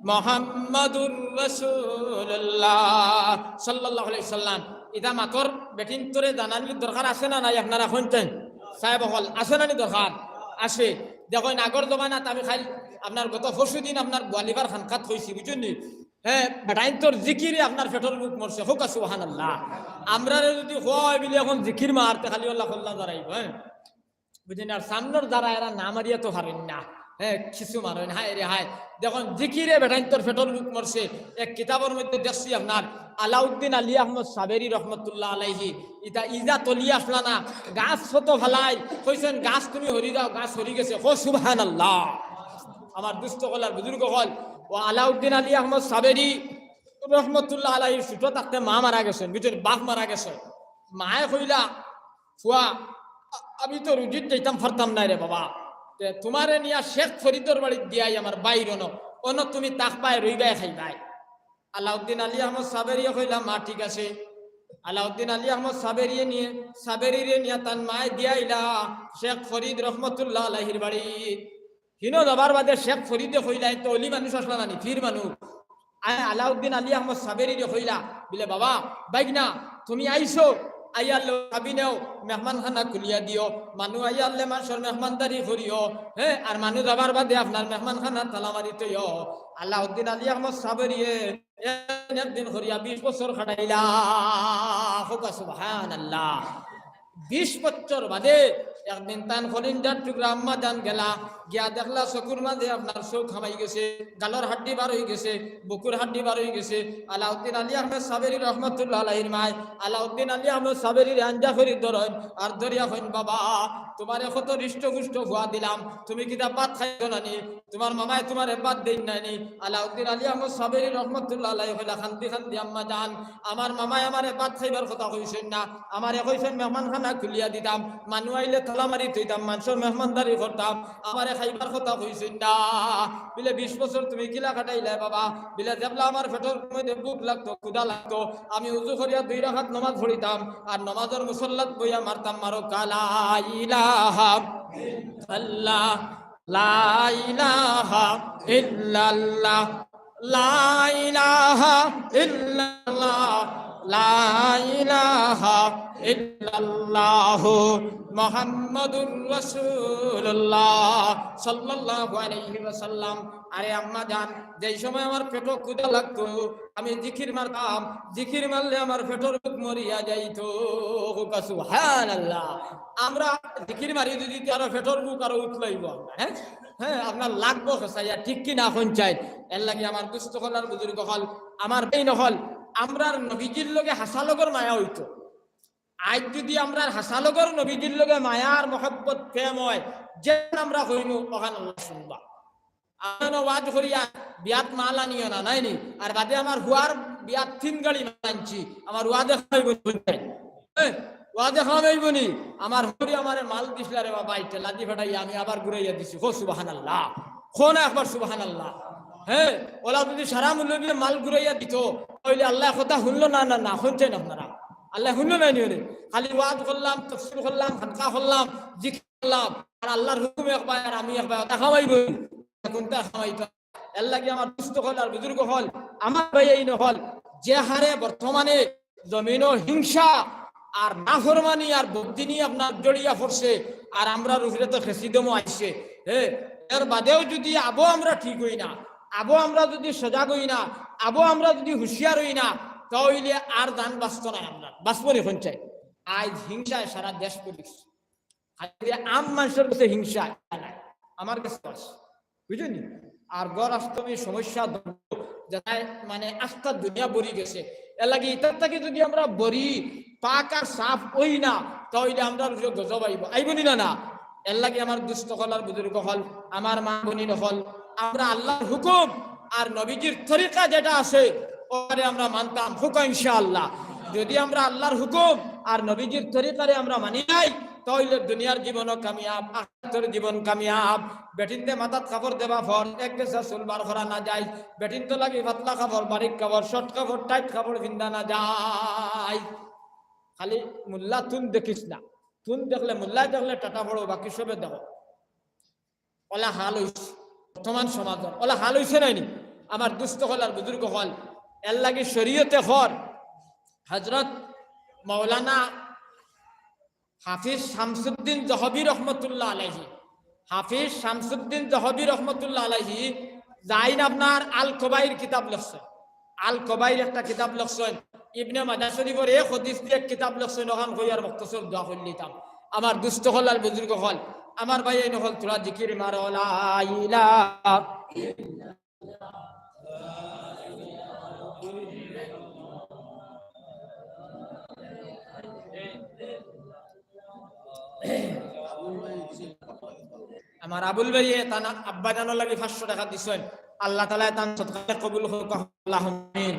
মুহাম্মাদুর রাসূলুল্লাহ সাল্লাল্লাহু আলাইহি ওয়াসাল্লাম। ইতা মাতর বেটিন্তরে জানানির দরকার আছে না নাই? আপনারা কইন চাইন সাহেব অকল, আছে না নি দরকার? আছে। দেখইন, আগর জমানাত আমি খাইল আপনার গত পরশু দিন আপনার গোয়ালিবার খানকাত কইছি, বুঝছইন নি? হ্যাঁ, বেটাইন্তর জিকিরে আপনার পেটর ভুক মরছে। কউক্কা সুবহানাল্লাহ। আমরারে যুদি কয় বিলে অখন জিকির মারতে খালি অলা কল্লা দাঁড়াইব, হ্যাঁ? বুঝছইন নি? আর সামনর যারা এরা না মারিয়া তো পারইন না। হ্যাঁ, কিছু মারইন, হায় রে হায়। দেখইন, জিকিরে বেটাইন্তর পেটর ভুক মরছে। এক কিতাবর মধ্যে দেখছি আপনার আলাউদ্দিন আলী আহমদ সাবেরি রহমতুল্লাহ আলাইহি, ইতা ইজা তলি আসলা না, গাছ ফত ফালাই, কইছইন, "গাছ তুমি হরি যাও", গাছ হরি গেছে। কও সুবহানাল্লাহ। আমার দুস্ত অকল আর বুজুর্গ অকল, ও আলাউদ্দিন আলী আহমদ সাবেরি রহমতুল্লাহ আলাইহি ছোট থাকতে মা মারা গেছইন, বুঝছইন, বাপ মারা গেছে। মায়ে কইলা, "ফুয়া, আ-, আমি তো রুজিত যাইতাম পারতাম নায় রে বাবা, তে তুমারে নিয়া শেখ ফরিদর বাড়িত দিয়াই আমার বাইর অনো, অনো তুমি থাকবায়, রইবায়, খাইবায়।" আলাউদ্দিন আলী আহমদ সাবেরিয়ে কইলা, "মা, ঠিক আছে।" আলাউদ্দিন আলী আহমদ সাবেরিয়ে নিয়া, সাবেরিরে নিয়া তান মায়ে দিয়াইলা শেখ ফরিদ রহমতুল্লাহ আলাইহির বাড়িত। হিনো যাবার বাদে শেখ ফরিদে কইলা, "এ তো অলি মানুষ আসলা না নি, পীর মানুষ।" আয় আলাউদ্দিন আলী আহমদ সাবেরিরে কইলা, বিলে, "বাবা, বাইগনা, তুমি আইছো, আইয়ারলে চাবি নেও, মেহমানখানা খুলিয়া দিও, মানু আইয়ারলে মানষর মেহমানদারি করিও, হ্যাঁ, আর মানু যাবার বাদে আপনার মেহমানখানা তালা মারি থইও।" আলাউদ্দিন আলী আহমদ সাবেরিয়ে একদিন একদিন করিয়া বিশ বছর খাটাইলা। কউক্কা সুবহানাল্লাহ। বিশ বছর বাদে একদিন তান কলিজার টুকরা আম্মা জান গেলা, গিয়া দেখলা চকুর মাঝে আপনার চোখ হামাই গেছে, গালর হাড্ডি বার অই গেছে, বুকুর হাড্ডি বার অই গেছে। আলাউদ্দিন আলী আহমদ সাবেরি রহমতুল্লাহ আলাইহির মায় আলাউদ্দিন আলী আহমদ সাবেরিরে আঞ্জা করি ধরইন, আর ধরিয়া কইন, "বাবা, তুমারে কত হৃষ্ট পুষ্ট ফুয়া দিলাম, তুমি কিতা ভাত খাইছো না নি? তুমার মামায় তুমারে ভাত দেইন না নি?" আলাউদ্দিন আলী আহমদ সাবেরি রহমতুল্লাহ আলাইহি কইলা, কান্দি কান্দি, "আম্মা জান, আমার মামায় আমারে ভাত খাইবার কথা কইছইন না, আমারে কইছইন মেহমানখানা খুলিয়া দিতাম, মানু আইলে তালা মারি থইতাম, মানষর মেহমানদারি করতাম, আমারে খাইবার কথা কইছইন না।" বিলে, "বিশ বছর তুমি কিলা কাটাইলায় বাবা?" বিলে, "যেবলা আমার পেটর মধ্যে ভুক লাগতো, ক্ষুধা লাগতো, আমি উজু করিয়া দুই রাকাত নমাজ পড়িতাম, আর নমাজর মুসল্লাত বইয়া মারতাম, মারো কা লা ইলাহা ইল্লাল্লাহ।" লা ইলাহা ইল্লাল্লাহ, লা ইলাহা ইল্লাল্লাহ, লা ইলাহা ইল্লাল্লাহু মুহাম্মাদুর রাসূলুল্লাহ সাল্লাল্লাহু আলাইহি ওয়াসাল্লাম। আরে আম্মা জান, যেই সময় আমার পেটো ক্ষুধা লাগতো, আমি জিকির মারতাম, জিকির মারলে আমার পেটর ভুক মরিয়া যাইতো। কউক্কা সুবহানাল্লাহ। আমরা জিকির মারি যদি, তে আরো পেটর ভুক আরো উতলাইবো আমরা, হ্যাঁ? হ্যাঁ, আপনার লাগবো খেসাইয়া, ঠিক কি না কইন চাই? এর লাগি আমার দুস্ত অকল আর বুজুর্গ অকল, আমার বেইন অকল, আমরার নবীজির লগে হাছা লগর মায়া অইতো। আইজ যদি আমরার হাছা লগর নবীজির লগে মায়া আর মহব্বত প্রেম অয়, যেখান আমরা কইমু, অখান আল্লায় হুনবা। আমি অনো ওয়াজ করিয়া বিয়াত মাল আনিও না, নায় নি? আর বাদে আমার ফুয়ার বিয়াত তিন গাড়ি মাল আনছি, আমার ওয়াজে কাম অইবো নি? হ্যাঁ, ওয়াজে কাম অইবো নি? আমার ফুয়ায় আমারে মাল দিছলা রে বাবা, ইটা লাদি ফাটাইয়া আমি আবার ঘুরাইয়া দিছি। কও সুবহানাল্লাহ, কও না একবার সুবহানাল্লাহ। হ্যাঁ, অলা যদি সারা মৌলবীয়ে মাল ঘুরাইয়া দিতো, তাইলে আল্লায় কথা হুনলো না, না, না, হুনছইন আপনারা? আল্লায় হুনলো না নি? খালি ওয়াজ করলাম, তাফসীর করলাম, খানকা করলাম, জিকির করলাম, আর আল্লার হুকুম একবার, আর আমি একবার, ইতা কাম অইবো নি? কুনটা কাম অইতো? এর লাগি আমার দুস্ত অকল আর বুজুর্গ অকল, আমার ভাইয়াইন অকল, যে হারে বর্তমানে জমিনো হিংসা আর নাফরমানি আর বদদিনি আপনার জড়িয়া পড়ছে, আর আমরার উপরে তো খেসিদমও আইছে, হ্যাঁ, এর বাদেও যদি আবো আমরা ঠিক অই না, আবো আমরা যদি সজাগ অই না, আবো আমরা যদি হুঁশিয়ার অই না, তাইলে আর জান বাঁচতো নায় আমরার। বাঁচবো নি কইন চাই? আইজ হিংসায় সারা দেশ পুরি গেছে। খালি আম মানষর গেছে হিংসা নাই, আমার গেছে আছে, বুঝছইন নি? আর ঘর আস্তমি সমস্যা দ্বন্দ্ব, যেটায় মানে আস্তা দুনিয়া ভরি গেছে। এর লাগি ইতার থাকি যুদি আমরা ভরি পাক আর সাফ অই না, তাইলে আমরার উপরে গজব আইবো, আইবো নি না? না, এর লাগি আমার দুস্ত অকল আর বুজুর্গ অকল, আমার মা বইন অকল, আমরা আল্লার হুকুম আর নবীজির তরিকা যেটা আছে, ওটারে আমরা মানতাম, কউক্কা ইনশাআল্লাহ। যুদি আমরা আল্লার হুকুম আর নবীজির তরিকারে আমরা মানি নাই, তাইলে দুনিয়ার জীবনও কামিয়াব, আখিরাতর জীবন কামিয়াব। বেটিন্তে মাথাত কাপড় দেবা ফরজ, এক গেছা চুল বার করা না যায়। বেটিন্তর লাগি পাতলা কাপড়, বারিক কাপড়, শর্ট কাপড়, টাইট কাপড় ফিন্দা না যায়। খালি মুল্লা তুন দেখিস না, তুন দেখলে, মুল্লায় দেখলে টাটা পড়ো, বাকি সবে দেখো। অলা হাল অইছে বর্তমান সমাজর, অলা হাল অইছে নায় নি? আমার দুস্ত অকল আর বুজুর্গ অকল, এর লাগি শরীয়তে কর, হযরত মাওলানা হাফিজ শামসুদ্দিন জহবী রহমতুল্লাহ আলাইহি, হাফিজ শামসুদ্দিন জহবী রহমতুল্লাহ আলাইহি যাইন আপনার আল কবাইর কিতাব লেখছইন, আল কবাইর একটা কিতাব লেখছইন, ইবনে মাজাহ শরীফর এক হাদিস দিয়া এক কিতাব লেখছইন, অখান কইয়ার মুখতসর দোয়া করিলিতাম। আমার দুস্ত অকল আর বুজুর্গ অকল, আমার ভাইয়াইন অকল, থুড়া জিকির মারো, লা ইলাহা। আমার আবুল ভাইয়ে তান আব্বাজানর লাগি পাঁচশো টেকা দিছইন, আল্লাহ তাআলায় তান সদকারে কবুল করুক, আল্লাহুম্মা আমিন।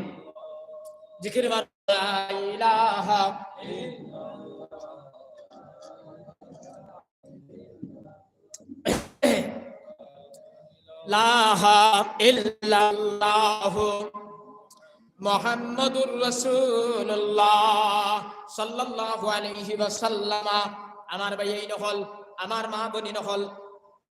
জিকির মার, লা ইলাহা ইল্লাল্লাহু মুহাম্মাদুর রাসূলুল্লাহ সাল্লাল্লাহু আলাইহি ওয়াসাল্লাম। আমার ভাইয়াইন অকল, আমার মা বইন অকল,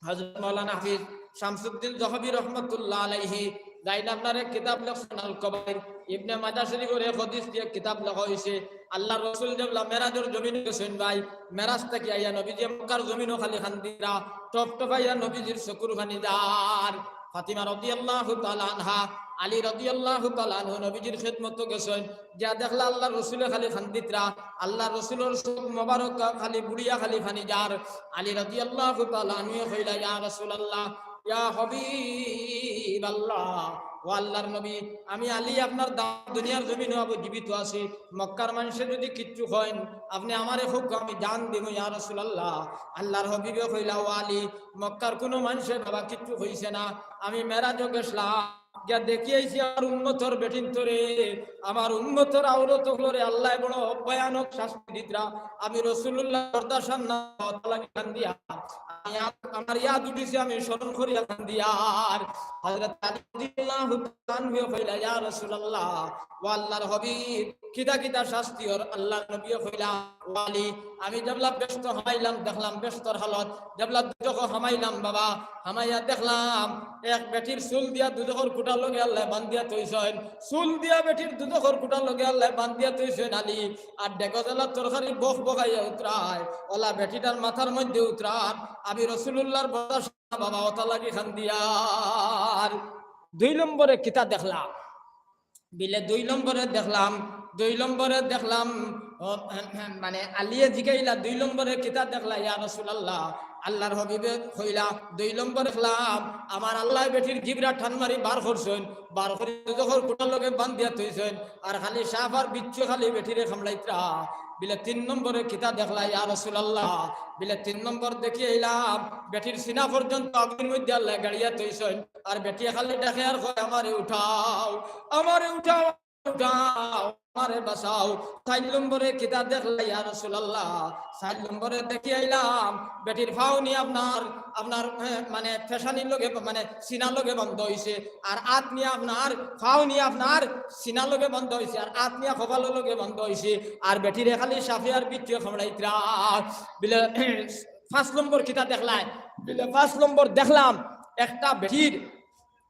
হযরত মাওলানা হাফিজ শামসুদ্দিন জহবী রহমতুল্লাহ আলাইহি যাইন আপনার এক কিতাব লেখছইন আল কবাইর, ইবনে মাজাহ শরীফর এক হাদিস দিয়া এক কিতাব লেখা অইছে। আল্লার রসুল যেবলা মেরাজর জমিনো গেছইন ভাই, মেরাজ থাকি আইয়া নবীজিয়ে মক্কার জমিনো খালি কান্দিরা, টপটপাইয়া নবীজির চকুর পানি যার। ফাতিমা রাদিয়াল্লাহু তাআলা আনহা, আলী রাদিয়াল্লাহু তাআলা আনহু নবীজির খেদমতো গেছইন, গিয়া দেখলা আল্লার রসুলে খালি কান্দিতরা, আল্লার রসুলর চোখ মোবারক খালি বুড়িয়া খালি পানি যার। আলী রাদিয়াল্লাহু তাআলা আনহুয়ে কইলা, ইয়া রাসূলুল্লাহ, ইয়া হাবিবাল্লাহ, ও আল্লার নবী, আমি আলী আপনার দাম দুনিয়ার জমিনো আবো জীবিত আছি, মক্কার মানষে যুদি কিচ্ছু কইন, আপনে আমারে কউক্কা, আমি জান দিমু, ইয়া রাসূলুল্লাহ। আল্লার হাবিবে কইলা, ও আলী, মক্কার কুনু মানষে বাবা কিচ্ছু কইছে না, আমি মেরাজো গেছলাম, গিয়া দেখি আইছি আমার উম্মতর বেটিন্তরে, আমার উম্মতর আওরত অকলরে আল্লায় বড় ভয়ানক শাস্তি দিতরা। আমি রাসূলুল্লাহ বরদাস্ত না অইয়া লাগি কান্দিয়ার। আমি আ-, আমার ইয়াদ উঠিছে, আমি স্মরণ করিয়া কান্দিয়ার। হযরত আলী রাদিয়াল্লাহু তাআলা আনহু কইলা, ইয়া রাসূলুল্লাহ, ও আল্লার হাবিব, কিতা কিতা শাস্তি অর? আল্লার নবীয়ে কইলা, ও আলী, আমি যেবলা বেহেস্তো হামাইলাম, দেখলাম বেহেস্তর হালত, যেবলা দুজখো হামাইলাম বাবা, হামাইয়া দেখলাম এক বেটির চুল দিয়া দুজখর খুটার লগে আল্লায় বান্দিয়া থইছইন, চুল দিয়া বেটির দুজখর খুটার লগে আল্লায় বান্দিয়া থইছইন আলী, আর ডেগো জ্বালা তরকারি বক বকাইয়া উতরায়, অলা বেটিটার মাথার মধ্যে উতরার। আমি রাসূলুল্লাহর বরদাস্ত না বাবা, অতা লাগি কান্দিয়ার। দুই নম্বরে কিতা দেখলাম? বিলে দুই নম্বরে দেখলাম, দুই নম্বরে দেখলাম, ও, মানে আলীয়ে জিগাইলা, দুই নম্বরে কিতা দেখলা ইয়া রাসূলুল্লাহ? আল্লার হাবিবে কইলা, দুই নম্বরে দেখলাম আমার আল্লায় বেটির জিবরা টান মারি বার করছইন, বার করি দুজখর খুটার লগে বান্দিয়া থইছইন, আর খালি সাপ আর বিচ্ছু খালি বেটিরে কামড়াইতরা। বিলে তিন নম্বরে কিতা দেখলা ইয়া রাসূলুল্লাহ? বিলে তিন নম্বর দেখি আইলাম বেটির সিনা পর্যন্ত আগুইর মধ্যে আল্লায় গাড়িয়া থইছইন, আর বেটিয়ে খালি ডাকে আর কয়, আমারে উঠাও, আমারে উঠাও, উঠাও, আমারে বাঁচাও। চাইর নম্বরে কিতা দেখলা ইয়া রাসূলুল্লাহ? চাইর নম্বরে দেখি আইলাম বেটির পাও নি আপনার, আপনার, এ, মানে পেশানির লগে, মানে সিনার লগে বন্ধ অইছে, আর আত নি আপনার, পাও নি আপনার সিনার লগে বন্ধ অইছে, আর আত নিয়া কপালর লগে বন্ধ অইছে, আর বেটিরে খালি সাপে আর বিচ্ছুয়ে কামড়াইতরা। বিলে পাঁচ নম্বর কিতা দেখলায়? বিলে পাঁচ নম্বর দেখলাম একটা বেটির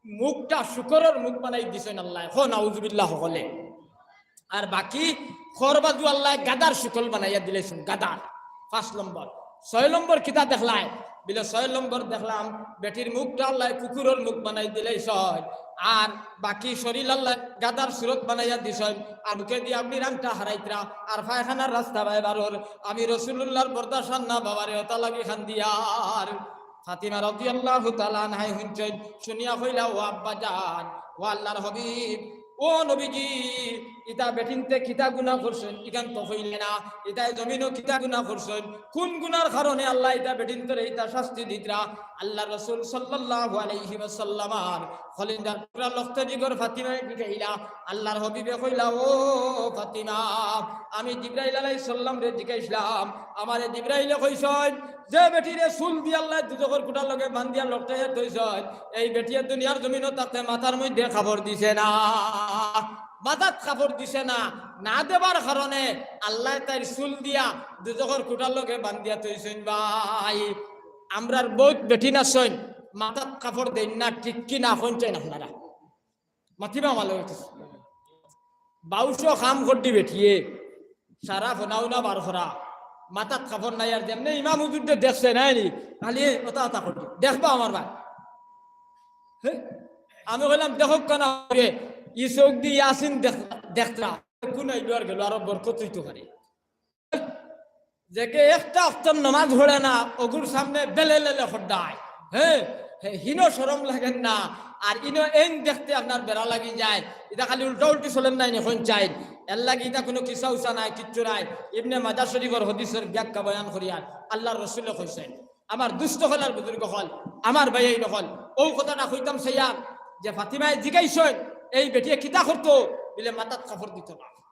মুখটা শুকরর মুখ বানাই দিছইন আল্লায়। কও নাউজুবিল্লাহ হকলে। আর বাকি খর বাজু আল্লায় গাধার শুকল বানাইয়া দিলাইছইন, গাধার। পাঁচ নম্বর। ছয় নম্বর কিতা দেখলায়? বিলে ছয় নম্বর দেখলাম বেটির মুখটা আল্লায় কুকুরর মুখ বানাই দিলাইছইন। আর বাকি শরীল আল্লায় গাধার সুরত বানাইয়া দিছইন, আর মুখেদি আপনি রাংটা হারাইতরা, আর পায়খানার রাস্তা বায় বারর, আমি রসুলুল্লাহর বরদাস্ত অর না বাবারে, অতা লাগি কান্দিয়ার।" ফাতিমা রাদিয়াল্লাহু তাআলা আনহায় হুনছইন, হুনিয়া কইলা, "ও আব্বা জান, ও আল্লাহর হাবিব, ও নবীজি, ইতা বেটিন্তে কিতা গুনা করছইন, ইখান তো কইলে না, ইতায় জমিনো কিতা গুনা করছইন, কুন গুনার কারণে আল্লায় ইতা বেটিন্তরে ইতা শাস্তি দিতরা?" আল্লাহর রসুল সাল্লাল্লাহু আলাইহি ওয়াসাল্লামর কলিজার টুকরা লখতে জিগর ফাতিমায় জিকাইলা, আল্লাহর হাবিবে কইলা, "ও ফাতিমা, আমি জিব্রাইল আলাইহিস সালামরে জিকাইছলাম, আমারে জিব্রাইলে কইছইন, যে বেটিরে চুল দিয়া আল্লায় দুজখর খুটার লগে বান্দিয়া লটকাইয়া থইছইন, এই বেটিয়ে দুনিয়ার জমিনো থাকতে মাথার মধ্যে কাপড় দিছে না, মাথাত কাপড় দিছে না, না দেবার কারণে আল্লায় তাইর চুল দিয়া দুজখর খুটার লগে বান্দিয়া থইছইন।" ভাই, আমরার বউত বেটিন আছইন, মাথাত কাপড় দেইন না, ঠিক কি না? কইন চাইন আপনারা। মাতিবা আমার লগে। বাউশো কাম করদি বেটিয়ে, সারা ফনাউনা বার করা, মাথাত কাপড় নাই, আর যেমনে ইমাম হুজুররে দেখছে নায়নি, খালি অতা অতা করদি। দেখবা আমার ভাই। হে? আমি কইলাম, "দেখউক্কা না রে, ই চউখদি ইয়াসিন দেখ-, দেখতরা, কুন আইলো আর গেলো, আরো বরকত অইতো পারে।" যেগে একটা অক্তর নমাজ পড়ে না, অগুর সামনে বেলেলেলে কররায়। হে, হে, হিনো শরম লাগের না? আর ইনো এইন দেখতে আপনার বেড়া লাগি যায়। ইতা খালি উল্টা উল্টি চলের নায়নি, কইন চাইন। এরলাগি ইতা কুনু কিসা উসা নায়, কিচ্ছু নায়। ইবনে মাজাহ শরীফর হাদিসর ব্যাখ্যা বয়ান করিয়ার আল্লাহর রসুলে কইছইন, আমার দুস্ত অকল আর বুজুর্গ অকল, আমার ভাইয়াইন অকল, অউ কথাটা কইতাম চাইয়ার যে ফাতিমায় জিকাইছইন, এই বেটিয়ে কিতা করতো? বুলে, মাথাত কাপড় দিতো না।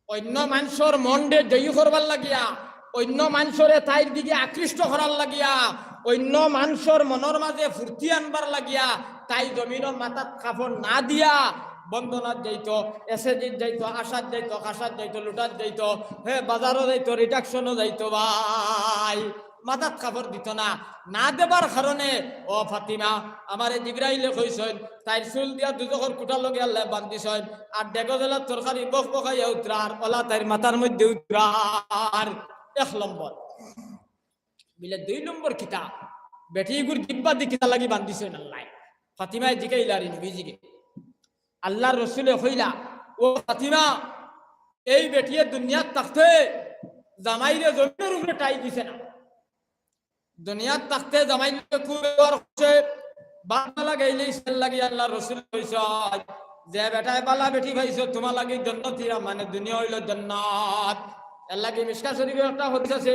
অইন্য মানষর মনরে জয়ী করবার লাগিয়া, অইন্য মানষরে তাইর দিকে আকৃষ্ট করার লাগিয়া, অইন্য মানষর মনর মাঝে ফুর্তি আনবার লাগিয়া, তাই জমিনো মাথাত কাপড় না দিয়া বন্দনাত যাইতো, এসএজিত যাইতো, আশাত যাইতো, কাশাত যাইতো, লুটাত যাইতো, হে, বাজারো যাইতো, রিডাকশনো যাইতো ভাই। মাথাত কাপড় দিতো না, না দেবার কারণে, ও ফাতিমা, আমারে জিব্রাইলে কইছইন, তাইর চুল দিয়া দুজখর খুটার লগে আল্লায় বান্দিছইন, আর ডেগো জ্বলার তরকারি বক বকাইয়া উতরার, অলা তাইর মাথার মধ্যে উতরার। এক নম্বর। বুলে, দুই নম্বর কিতা? বেটিগুর জিব্বাদি কিতা লাগি বান্দিছইন আল্লায়? ফাতিমায় জিকাইলা রে নবীজিরে। আল্লাহর রসুলে কইলা, "ও ফাতিমা, এই বেটিয়ে দুনিয়াত থাকতে জামাইরে জমিনর উপরে ঠাই দিছে না। দুনিয়াত থাকতে জামাইরে খুব ব্যবহার করছে, বালা লাগাইলে ইসের লাগি।" আল্লাহর রসুল কইছইন, "যে বেটায় বালা বেটি পাইছো, তুমার লাগি জন্নতি, মানে দুনিয়া অইলো জন্নত।" এরলাগি মিশকাত শরীফো একটা হাদিস আছে,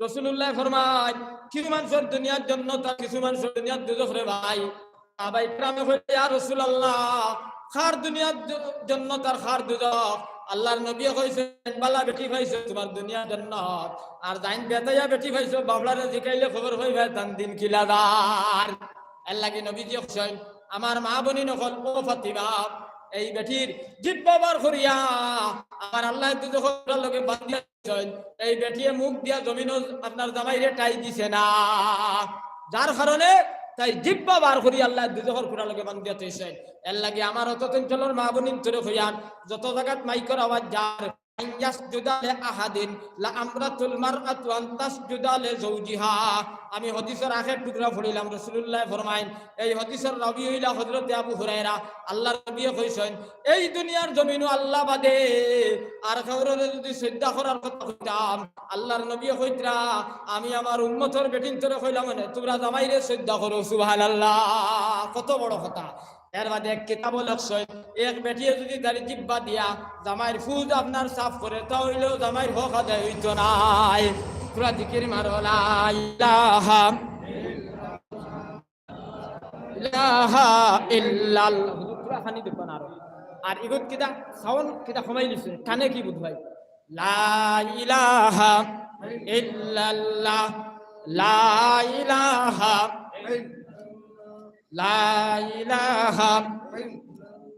রসুলুল্লায় ফরমাইন, কিছু মানষর দুনিয়াত জন্নত আর কিছু মানষর দুনিয়াত দুজখ রে ভাই। সাহাবায়ে কেরামে কইলা, "ইয়া রাসুলাল্লাহ, কার দুনিয়াত জ-, জন্নত আর কার দুজখ?" আল্লাহর নবীয়ে কইছইন, "বালা বেটি পাইছো, তুমার দুনিয়াত জন্নত, আর যেইন বেটাইয়া বেটি পাইছো, বাফড়ারে জিকাইলে খবর পাইবায় তান দিন কিলা যার।" এরলাগি নবীজিয়ে কইছইন, আমার মা-বইন অকল, ও ফাতিমা, এই বেটির জিব্বা বার করিয়া আমার আল্লায় দুজখর খুটার লগে বান্দিয়া থইছইন, এই বেটিয়ে মুখ দিয়া জমিনো আপনার জামাইরে ঠাই দিছে না, যার কারণে তাইর জিব্বা বার করি আল্লায় দুজখর খুটার লগে বান্দিয়া থইছইন। এরলাগি আমার অত চঞ্চলর মা-বইনতরে কইয়ার, যত জাগাত মাইকর আওয়াজ যার, আন ইয়াসজুদা লি আহাদিন লা আমরাতুল মারআতু আন তাসজুদা লি যাওজিহা। আমি হাদিসর আখের টুকরা পড়িলাম, রাসুলুল্লায় ফরমাইন, এই হাদিসর রাবি অইলা হজরতে আবু হুরায়রা। আল্লাহর নবীয়ে কইছইন, এই দুনিয়ার জমিনো আল্লাহ বাদে আর কেউররে যুদি সইজদা করার কথা কইতাম, আল্লাহর নবীয়ে কইতরা, আমি আমার উম্মতর বেটিন্তরে কইলাম, মানে, তুমরা জামাইরে সইজদা করো, সুবহানাল্লাহ। কত বড় কথা। এরবাদে এক কিতাবো লেখছইন, এক বেটিয়ে যুদি তার জিব্বা দিয়া জামাইর ফুজ আপনার সাফ করে, তা অইলেও জামাইর হক আদায় অইতো নায়। তুমরা জিকির মারো, লা ইলাহা ইলাহা ইল্লাল্লাহ। হুজুর, পুরা খানি দেখবা না আরো। আর ইগুত কিতা সাউন্ড কিতা কমাই দিছে, কানে কি বুঝবায়? লা ইলাহা ইল্লাল্লাহ, লা ইলাহা, লা ইলাহা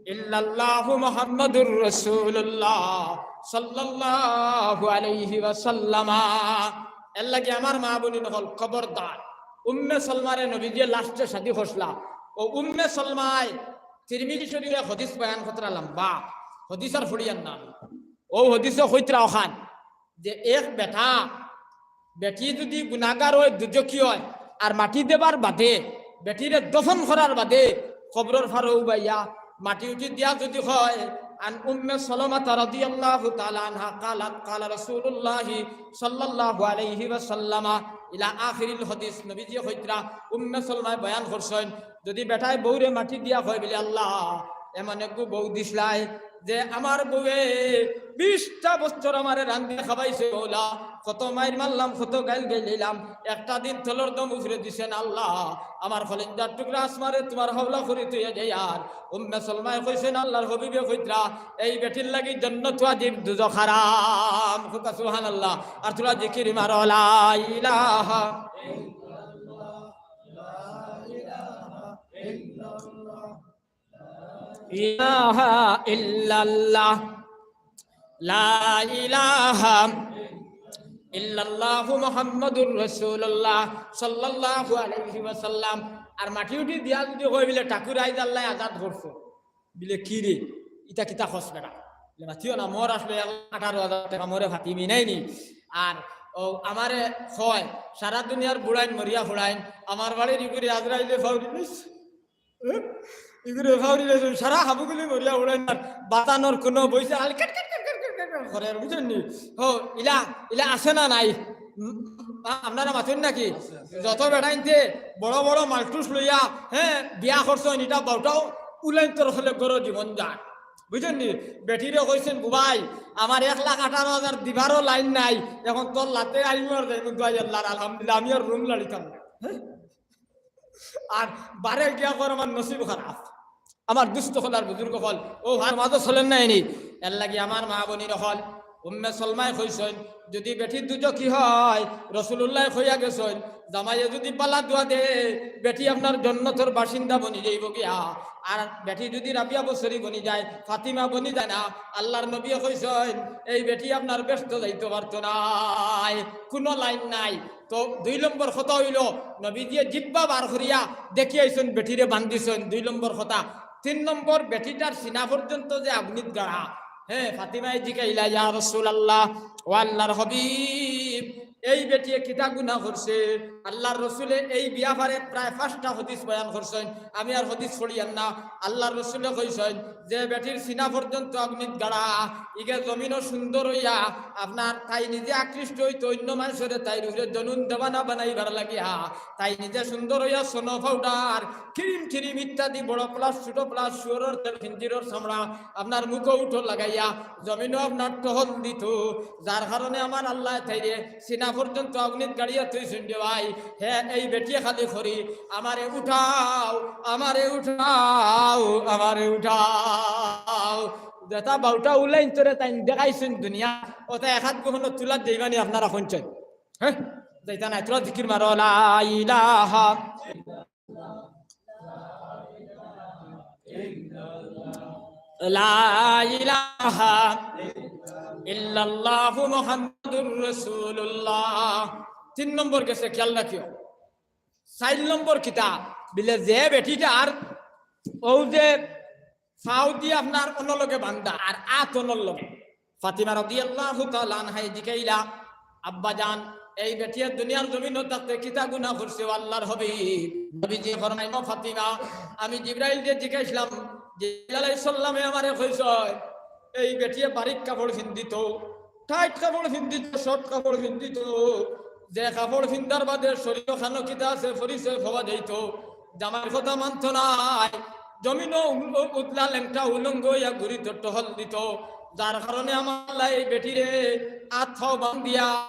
ইল্লাল্লাহু মুহাম্মাদুর রাসূলুল্লাহ সাল্লাল্লাহু আলাইহি ওয়াসাল্লাম। এরলাগি আমার মা-বইন অকল, খবরদার, উম্মে সালমারে নবীজিয়ে লাস্টে শাদি করছলা। অউ উম্মে সালমায় তিরমিজি শরীফে হাদিস বয়ান করতরা লম্বা, হাদিস আর পড়িয়ার না। অউ হাদিসো কইতরা অখান যে এক বেটা, বেটি যুদি গুনাগার অয়, দুজখি অয়, আর মাটি দেবার বাদে, বেটিরে দফন করার বাদে, কবরর ফারো উবাইয়া মাটি উঠি দিয়া যদি কয়, আন উম্মে সালামাতা রাদিয়াল্লাহু তাআলা আনহা ক্বালাত, ক্বালা রাসূলুল্লাহি সাল্লাল্লাহু আলাইহি ওয়াসাল্লামা ইলা আখিরিল হাদিস, নবীজিয়ে কইতরা, উম্মে সালামায় বয়ান করছইন, যদি বেটায় বউরে মাটি দিয়া কয় বলে, "আল্লাহ, এমন একগু বউ দিছলায় যে আমার বউয়ে বিশটা বছর আমারে রান্ধিয়া খাবাইছে, মওলা, কত মাইর মারলাম, কত গাইল গাইলাইলাম, একটা দিন তলর দম উপরে দিছে না, আল্লাহ, আমার কলিজার টুকরা আসমারে তুমার হাওলা করি তুই যাই।" আর উম্মে সালামায় কইছইন, আল্লাহর হাবিবে কইতরা, এই বেটির লাগি জন্নত ওয়াজিব, দুজখ হারাম। কউক্কা সুবহানাল্লাহ। আর থুড়া জিকির মারো, লা ইলাহা ইলাহা ইল্লাল্লাহ, লা ইলাহা ইল্লাল্লাহু মুহাম্মাদুর রাসূলুল্লাহ সাল্লাল্লাহু আলাইহি ওয়াসাল্লাম। আর মাটি উঠি দিয়া যদি কয় বলে, "ঠাকুর আইজ আল্লায় আজাদ করছো।" বলে, "কি রে, ইতা কিতা কস বেটা?" বলে, "মাতিও না, মোর আসলে এক লাখ আঠারো হাজার টেকা মোরে ফাতিমায় দিছে নি।" আর ও আমারে কয়, "সারা দুনিয়ার বুড়াইন মরিয়া ফুড়াইন, আমার বাড়ির ইগুরে আজরাইলে ফাউরি নিস।" ইগুরে ফাউরি নিস, সারা হাবুগুলি মরিয়া ফুড়াইন, আর বাতানোর কোনো বইছে, খালি কেট কেট কেট কেট কেট কেট কেট করে, বুঝছইন নি? হো, ইলা, ইলা আছে না নাই? উম, আ-, আপনারা মাতইন নাকি? যত বেটাইন্তে বড় বড় মালটুস লইয়া, হ্যাঁ, বিয়া করছইন, ইতা বাউটাও উলাইন্তর হলে গরো জীবন যায়। বুঝছইন নি? বেটিরে কইছইন, "বুবাই, আমার এক লাখ আঠারো হাজার দিবারও লাইন নাই, এখন তোর লাতে আইমর যাই, কিন্তু আই আল্লাহর আলহামদুলিল্লাহ, আমি আর রুম লাড়িতাম না।" হ্যাঁ? আর বারে গিয়া কর, "আমার নসিব খারাপ।" আমার দুস্ত অকল আর বুজুর্গ অকল, ও আর মাঝে চলেন না এনি। এর লাগি আমার মা বইন অকল, উম্মে সালামায় কইছইন, যদি বেটি দুজখি হয়, রাসূলুল্লায় কইয়া গেছইন, জামাইয়ে যদি বালা দোয়া দে, বেটি আপনার জন্নতর বাসিন্দা বনি যাইবো গিয়া। আর বেটি যদি রাবিয়া বসরি বনি যায়, ফাতিমা বনি যায় না, আল্লাহর নবীয়ে কইছইন, এই বেটি আপনার বেহেস্তো যাইতো পারতো নায়, কুনু লাইন নাই। তো দুই নম্বর কথা অইলো, নবীজিয়ে জিব্বা বার করিয়া দেখিয়াইছইন, বেটিরে বান্ধিছইন, দুই নম্বর কথা। তিন নম্বর, বেটিটার সিনা পর্যন্ত যে আগুনিত গাড়া, হ্যাঁ, ফাতিমায় জিকাইলা, "ইয়া রাসূলুল্লাহ, ও আল্লাহর হাবিব, এই বেটিয়ে কিতা গুনা করছে?" আল্লাহর রসুলে এই বিয়াপারে প্রায় পাঁচটা হাদিস বয়ান করছইন, আমি আর হাদিস পড়িয়ার না। আল্লাহর রসুলে কইছইন, যে বেটির সিনা পর্যন্ত আগুনিত গাড়া, ইগে জমিনো সুন্দর অইয়া আপনার তাই নিজে আকৃষ্ট অইতো, অইন্য মানষরে তাইর উপরে জনুন দেওয়ানা বানাইবার লাগিয়া, তাই নিজে সুন্দর অইয়া সোনো পাউডার, ক্রিম ট্রিম ইত্যাদি বড় plus ছোট plus শুয়োরর তেল খিঞ্জিরর চামড়া আপনার মুখো উঠো লাগাইয়া জমিনো আপনার টহল দিতো, যার কারণে আমার আল্লায় তাইরে সিনা পর্যন্ত আগুনিত গাড়িয়া থইছইন রে ভাই। হে, এই বেটিয়ে খালি করি, "আমারে উঠাও, আমারে উঠাও, আমারে উঠাও।" যেটা বাউটা উলাইন্তরে তাইন দেখাইছইন দুনিয়া, ওটা এক আধ গহনো তুলাত যাইবানি আপনারা কইনছইন। হ্যাঁ? যাইতা নায়, তুলা জিকির মারো, লা ইলাহা, লা ইলাহা ইল্লাল্লাহু মুহাম্মাদুর রাসূলুল্লাহ। তিন নম্বর গেছে, খেয়াল রাখিও। চাইর নম্বর কিতা? বিলে যে বেটিটার ও যে ফাও দি আপনার অনর লগে বান্ধা আর আত অনর লগে। ফাতিমা রাদিয়াল্লাহু তাআলা আনহায় জিকাইলা, "আব্বা জান, এই বেটিয়ে দুনিয়ার জমিনো থাকতে কিতা গুনা করছে ও আল্লাহর হাবিব?" নবীজি ফরমাইন, "ও ফাতিমা, আমি জিব্রাইলরে জিকাইছলাম, জিব্রাইল আলাইহিস সালামে আমারে কইছইন, এই বেটিয়ে বারিক কাপড় ফিন্দিতো, tight কাপড় ফিন্দিতো, short কাপড় ফিন্দিতো, যে কাপড় ফিন্দার বাদে শরীরো খানো কিতা আছে পরিচয় পাওয়া যাইতো। জামাইর কথা মানতো নায়, জমিনো উ-, উতলা লেংটা উলঙ্গ অইয়া ঘুরিতো, টহল দিতো, যার কারণে আমার আল্লায় এই বেটিরে আত ফাও বান্ধিয়া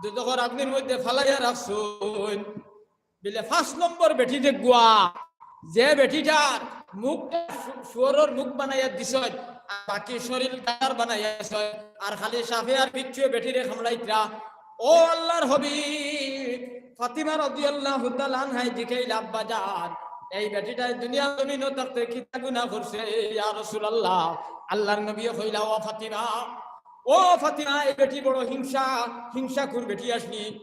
দুজখর আগুনির মধ্যে ফালাইয়া রাখছইন।" বিলে পাঁচ নম্বর বেটি যেগুয়া, যে বেটিটার মুখটা শু-, শুয়োরর মুখ বানাইয়া দিছইন, আর বাকি শরীর গাধার বানাইয়া দিছইন, আর খালি সাপে আর বিচ্ছুয়ে বেটিরে কামড়াইতরা। ও আল্লাহর হাবিব, ফাতিমা রাদিয়াল্লাহু তাআলা আনহায় জিকাইলা, "আব্বা জান, এই বেটিটায় দুনিয়ার জমিনো থাকতে কিতা গুনা করছে ইয়া রাসূলুল্লাহ?" আল্লাহর নবীয়ে কইলা, "ও ফাতিমা, ও ফাতিমা, এই বেটি বড় হিংসা, হিংসাখুর বেটি আছনি।"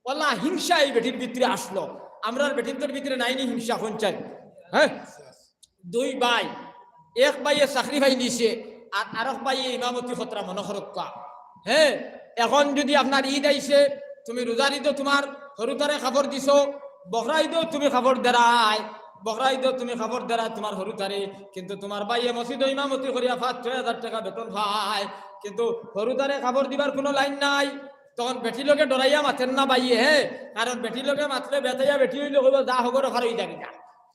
ওয়াল্লাহ, হিংসা এই বেটির ভিতরে আছলো। আমরার বেটিন্তর ভিতরে নাইনি হিংসা, কইনচাইন? হ্যাঁ? দুই ভাই, এক ভাইয়ে চাকরি পাইলিছে, আর আরক ভাইয়ে ইমামতি করতরা, মনো করউক্কা। হ্যাঁ, এখন যদি আপনার ঈদ আইছে, তুমি রোজার ঈদো তুমার হুরুতারে কাপড় দিছো, বকরা ঈদো তুমি কাপড় দেরায়, বকরা ইদো তুমি কাপড় দেরায় তুমার হুরুতারে, কিন্তু তুমার ভাইয়ে মসজিদো ইমামতি করিয়া পাঁচ ছয় হাজার টেকা বেতন পায়, কিন্তু হুরুতারে কাপড় দিবার কুনু লাইন নাই। তখন বেটি লগে ডরাইয়া মাতের না ভাইয়ে, হে, কারণ বেটি লগে মাতলে বেতাইয়া বেটি অইলে কইবো, "যা হগরে ফারই যাবি যা।"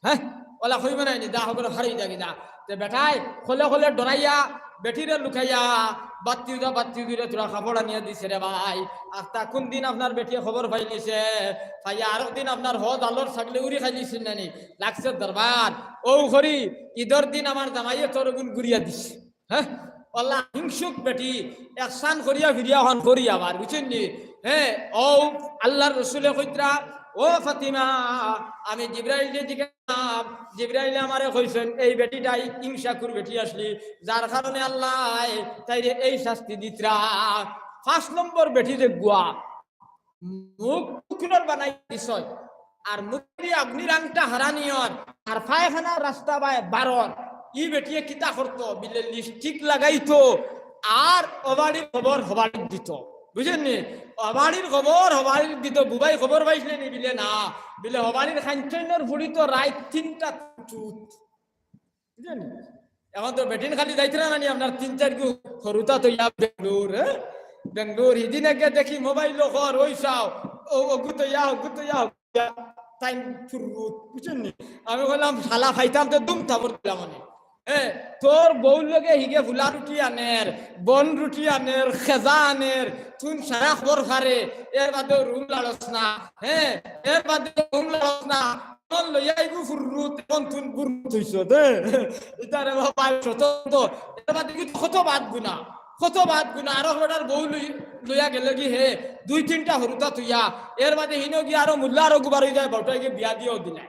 হে, অলা কইবো নায় নি, "যা হগরে ফারই যাবি যা।" তে বেটায় কলে কলে ডরাইয়া বেটিরে লুকাইয়া, "বাত্তি উদা, বাত্তি উদিরে তোরা কাপড় আনিয়া দিছে রে ভাই।" আখতা কুন দিন আপনার বেটিয়ে খবর পাইলিছে, পাইয়া আরক দিন আপনার হজ আলর ছাগলে উড়ি খাইলিছিল না নি, লাগছে দরবার। ও করি, ইদর দিন আমার জামাইয়ে তোর গুন গুরিয়া দিছে। হে, অলা হিংসুক বেটি, একসান করিয়া ফিরিয়া হন করি আবার, বুঝছইন নি? হে, ও আল্লার রসুলে কইতরা, "ও ফাতিমা, আমি জিব্রাইলরে জিগাইলাম, জিব্রাইলে আমারে কইছইন, এই বেটিটাই হিংসাকুর বেটি আছলি, যার কারণে আল্লায় তাইরে এই শাস্তি দিতরা।" পাঁচ নম্বর বেটি যেগুয়া, মুখ কুকুরর বানাই দিছইন, আর মুখ দিয়া অগ্নির আংটা হারানিয়র, আর পায়খানার রাস্তা বায় বারর। ই বেটিয়ে কিতা করতো? বিলে লিপস্টিক লাগাইতো, আর অবাড়ির খবর হবাড়িত দিতো। বুঝছইন নি? অবাড়ির খবর হবাড়িত দিতো। বুবাই খবর পাইছলে নি? বিলে না। বিলে হবাড়ির খাঞ্চনর ফুড়ি তো রাইত তিনটা চুত। বুঝছইন নি? এখন তো বেটিন খালি যাইতরা না নি, আপনার তিন চাইরগু হুরুতা থইয়া বেঙ্গলোর, হে? বেঙ্গলোর। হিদিন আগে দেখি মোবাইল খর, ওই চাও, ও, ওগু থইয়া, ওগু থইয়া, ওগু থইয়া, তাইন ফুরুত, বুঝছইন নি? আমি কইলাম, "শালা খাইতাম তো দুম থাপড় দিলাম অনে।" এ, তোর বউর লগে হিগে ফুলা রুটি আনের, বন রুটি আনের, খেজা আনের, তুন সারা খবর ফারে, এর বাদেও রুম লাড়স না, হে, এর বাদেও রুম লাড়স না, তখন লইয়া ইগু ফুরুত, এখন তুন বুরুত হইছ, দে। ইতারে বাবা, শত শত, এর বাদে কিন্তু কত বাদ গুনা, কত বাদ গুনা, আরো বেটার বউ লই-, লইয়া গেলে কি হে, দুই তিনটা হুরুতা থইয়া, এর বাদে হিনো গিয়া আরো মুল্লা আরো গুবার হই যায়, বউটাইগে বিয়া দিয়াও দিলাই।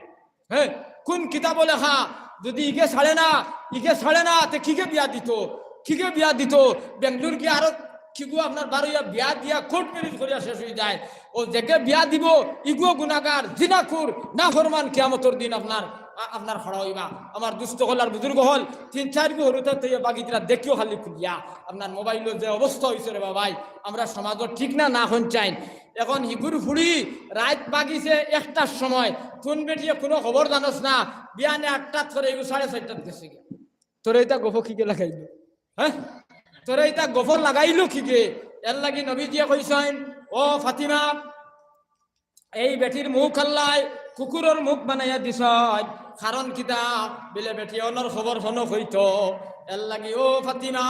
হে, কুন কিতাবো লেখা, যদি ইগে ছাড়ে না, ইগে ছাড়ে না, তে কিগে বিয়া দিতো? কিগে বিয়া দিতো? বেঙ্গলোর গিয়া আরো কিগু আপনার বারইয়া বিয়া দিয়া কোর্ট ম্যারেজ করিয়া শেষ হই যায়। ও যেগে বিয়া দিবো, ইগুও গুনাগার, জিনাকুর, নাফরমান, কিয়ামতর দিন আপনার, আ-, আপনার খাড়া হইবা। আমার দুস্ত অকল আর বুজুর্গ অকল, তিন চাইরগু হুরুতা থইয়া বাগিতরা দেখিও খালি খুলিয়া। আপনার মোবাইলো যে অবস্থা হইছে রে বাবাই, আমরা সমাজো ঠিক না, না হন চাইন। এখন হিগুর ফুড়ি রাইত বাগিছে একটার সময়, তুন বেটিয়ে কুনু খবর জানস না, বিয়ানে আটটাত করে ইগু সাড়ে চাইরটাত গেছে গিয়া। তোরে ইতা গফ কিগে লাগাইলো? হে? তোরে ইতা গফ লাগাইলো কিগে? এর লাগি নবীজিয়ে কইছইন, "ও ফাতিমা, এই বেটির মুখ আল্লায় কুকুরর মুখ বানাইয়া দিছইন।" কারণ কিতা? বিলে বেটি অনর খবর হনো কইতো। এর লাগি, "ও ফাতিমা,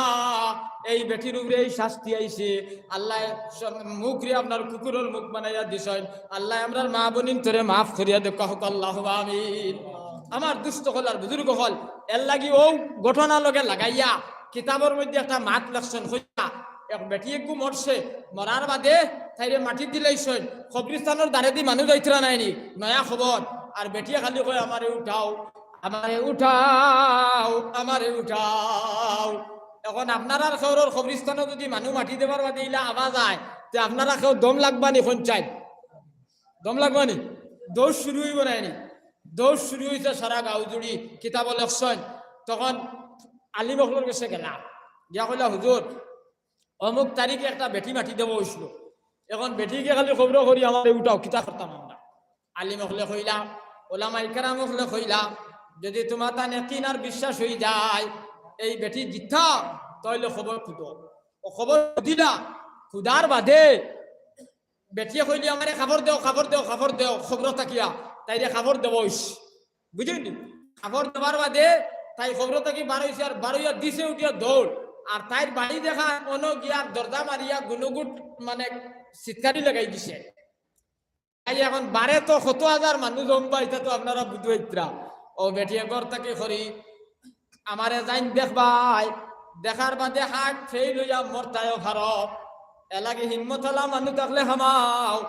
এই বেটির উপরে এই শাস্তি আইছে, আল্লায় স-, মুখরে আপনার কুকুরর মুখ বানাইয়া দিছইন, আল্লায় আমরার মা বইনিন্তরে মাফ করিয়া দেউক্কা, কউক্কা আল্লাহুম্মা আমিন।" আমার দুস্ত অকল আর বুজুর্গ অকল, এর লাগি অউ ঘটনা লগে লাগাইয়া কিতাবর মধ্যে একটা মাত লেখছইন, কইতা, এক বেটি এগু মরছে, মরার বাদে তাইরে মাটি দিলাইছইন, কবরিস্তানর দ্বারেদি মানুষ যাইতরা নায় নি, নয়া খবর। আর বেটিয়ে খালি কয়, "আমারে উঠাও, আমারে উঠাও, আমারে উঠাও।" এখন আপনারার কেউরর কবরিস্তানো যদি মানুষ মাটি দেবার বাদে ইলা আওয়াজ আয়, তে আপনারা কেউ দম লাগবা নি? কোন চাই দম লাগবা নি? দৌড় শুরু হইব না নি? দৌড় শুরু হইছে সারা গাঁও জুড়ি, কিতাবো লেখছইন। তখন আলিম অকলর গেছে গেলা, গিয়া কইলা, "হুজুর, অমুক তারিখে একটা বেটি মাটি দেওয়া হইছিল, এখন বেটিরে খালি কবরো করি, আমারে উঠাও, কিতা করতাম আমরা?" আলিম অকলে কইলা, ওলামায়ে কেরাম অকলে কইলা, "যদি তুমার তান একিন আর বিশ্বাস হই যায়, এই বেটি জিতা, তাইলে কবর খুদো।" ও কবর খুদিলা, খুদার বাদে বেটিয়ে কইলি, "আমারে কাপড় দেও, কাপড় দেও, কাপড় দেও, কবরো থাকিয়া তাইরে কাপড় দেওয়া হইছে।" বুঝছইন নি? কাপড় দেবার বাদে তাই কবরো থাকি বার হইছে, আর বার হইয়া দিছে উঠিয়া দৌড়, আর তাইর বাড়ি দেখা অনো গিয়া দরজা মারিয়া গুনুগুট মানে চিৎকারি লাগাই দিছে। তাই এখন বারে তো কত হাজার মানুষ জমবা, ইতা তো আপনারা বুঝবাইত্রা। ও বেটিয়ে ঘর থাকি করি, "আমারে যাইন দেখবায়, দেখার বাদে হার্ট ফেইল হইয়া মরতায়ও পারো। এর লাগি হিম্মতআলা মানুষ থাকলে হামাও,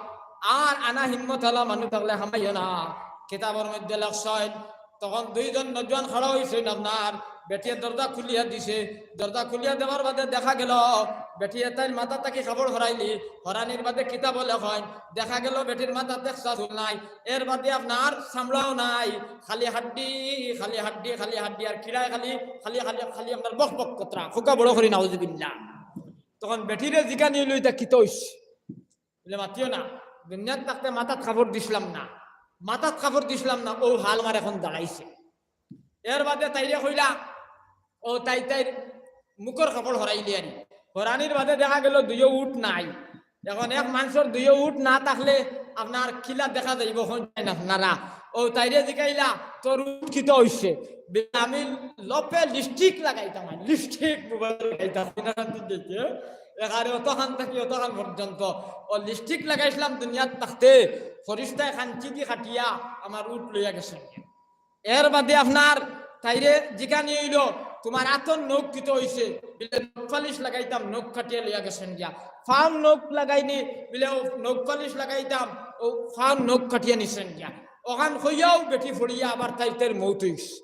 আর আনা হিম্মতআলা মানুষ থাকলে হামাইও না।" কিতাবর মধ্যে লেখছইন, তখন দুইজন নজওয়ান খাড়া হইছইন আপনার, বেটিয়ে দরজা খুলিয়া দিছে, দরজা খুলিয়া দেওয়ার বাদে দেখা গেল, বেটিয়ে তাইর মাথা থাকি কাপড় হরাইলি, হরানির বাদে কিতাবো লেখইন, দেখা গেল বেটির মাথাত একটা চুল নাই, এর বাদে আপনার চামড়াও নাই, খালি হাড্ডি, খালি হাড্ডি, খালি হাড্ডি, আর কিড়ায় খালি, খালি, খালি, খালি আপনার বক বক করতরা, কউক্কা বড় করি নাউজুবিল্লাহ। তখন বেটিরে জিকানি অইলো, "ইতা কিতা অইছে?" বলে, "মাতিও না, দুনিয়াত থাকতে মাথাত কাপড় দিছলাম না, মাথাত কাপড় দিছলাম না, অউ হাল আমার এখন দাঁড়াইছে। এর বাদে তাইরে কইলা, অউ তাই তাইর মুখর কাপড় হরাইলিয়ারি। হরানির বাদে দেখা গেল দুইও উট নাই। এখন এক মানষর দুইও উট না থাকলে আপনার কিলা দেখা যাইবো, কইন চাইন আপনারা। অউ তাইরে জিকাইলা, "তোর উট কিতা অইছে?" বলে, "আমি লপে লিপস্টিক লাগাইতাম, আমি লিপস্টিক মোবাইল লাগাইতাম।" এখানে অতখান থাকি অতখান পর্যন্ত। অউ লিপস্টিক লাগাইছলাম দুনিয়াত থাকতে, ফিরিস্তায় কাঞ্চি দি কাটিয়া আমার উট লইয়া গেছে। এর বাদে আপনার তাইরে জিকানি অইলো, "তুমার আতর নখ কিতা অইছে?" বলে, "নখ পালিশ লাগাইতাম, নখ কাটিয়া লইয়া গেছইন গিয়া।" "পাওর নখ লাগাইনি?" বলে, "অউ নখ পালিশ লাগাইতাম, অউ পাওর নখ কাটিয়া নিছইন গিয়া।" অখান কইয়াউ বেটি পড়িয়া আবার তাইর তাইর মউত অইছে।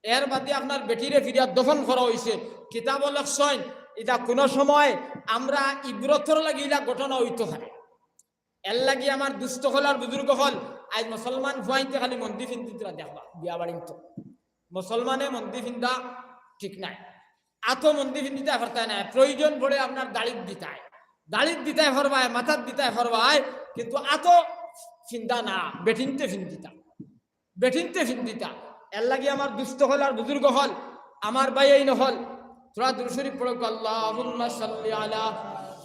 এর বাদে আপনার বেটিরে ফিরিয়া দফন করা অইছে। কিতাবো লেখছইন, ইটা কুনু সময় আমরা ইবরতর লাগি ইলা ঘটনা অইতো পারে। এর লাগি আমার দুস্ত অকল আর বুজুর্গ অকল, আইজ মুসলমান ফুয়াইন্তে খালি মন্দি ফিন্দিতরা দেখবা, বিয়া বাড়িত মুসলমানে মন্দি ফিন্দা ঠিক নায়, আতো মন্দি ফিন্দিতায় পারতায় নায়, প্রয়োজন পড়ে আপনার দাড়িত দিতায়, দাড়িত দিতায় পারবায়, মাথাত দিতায় পারবায়, কিন্তু আতো ফিন্দা না, বেটিন্তে ফিন্দিতা, বেটিন্তে ফিন্দিতা। এর লাগি আমার দুস্ত অকল আর বুজুর্গ অকল, আমার ভাইয়াইন অকল, থুড়া দুরুদ শরিফ পড়উক্কা, আল্লাহুম্মা সাল্লি আলা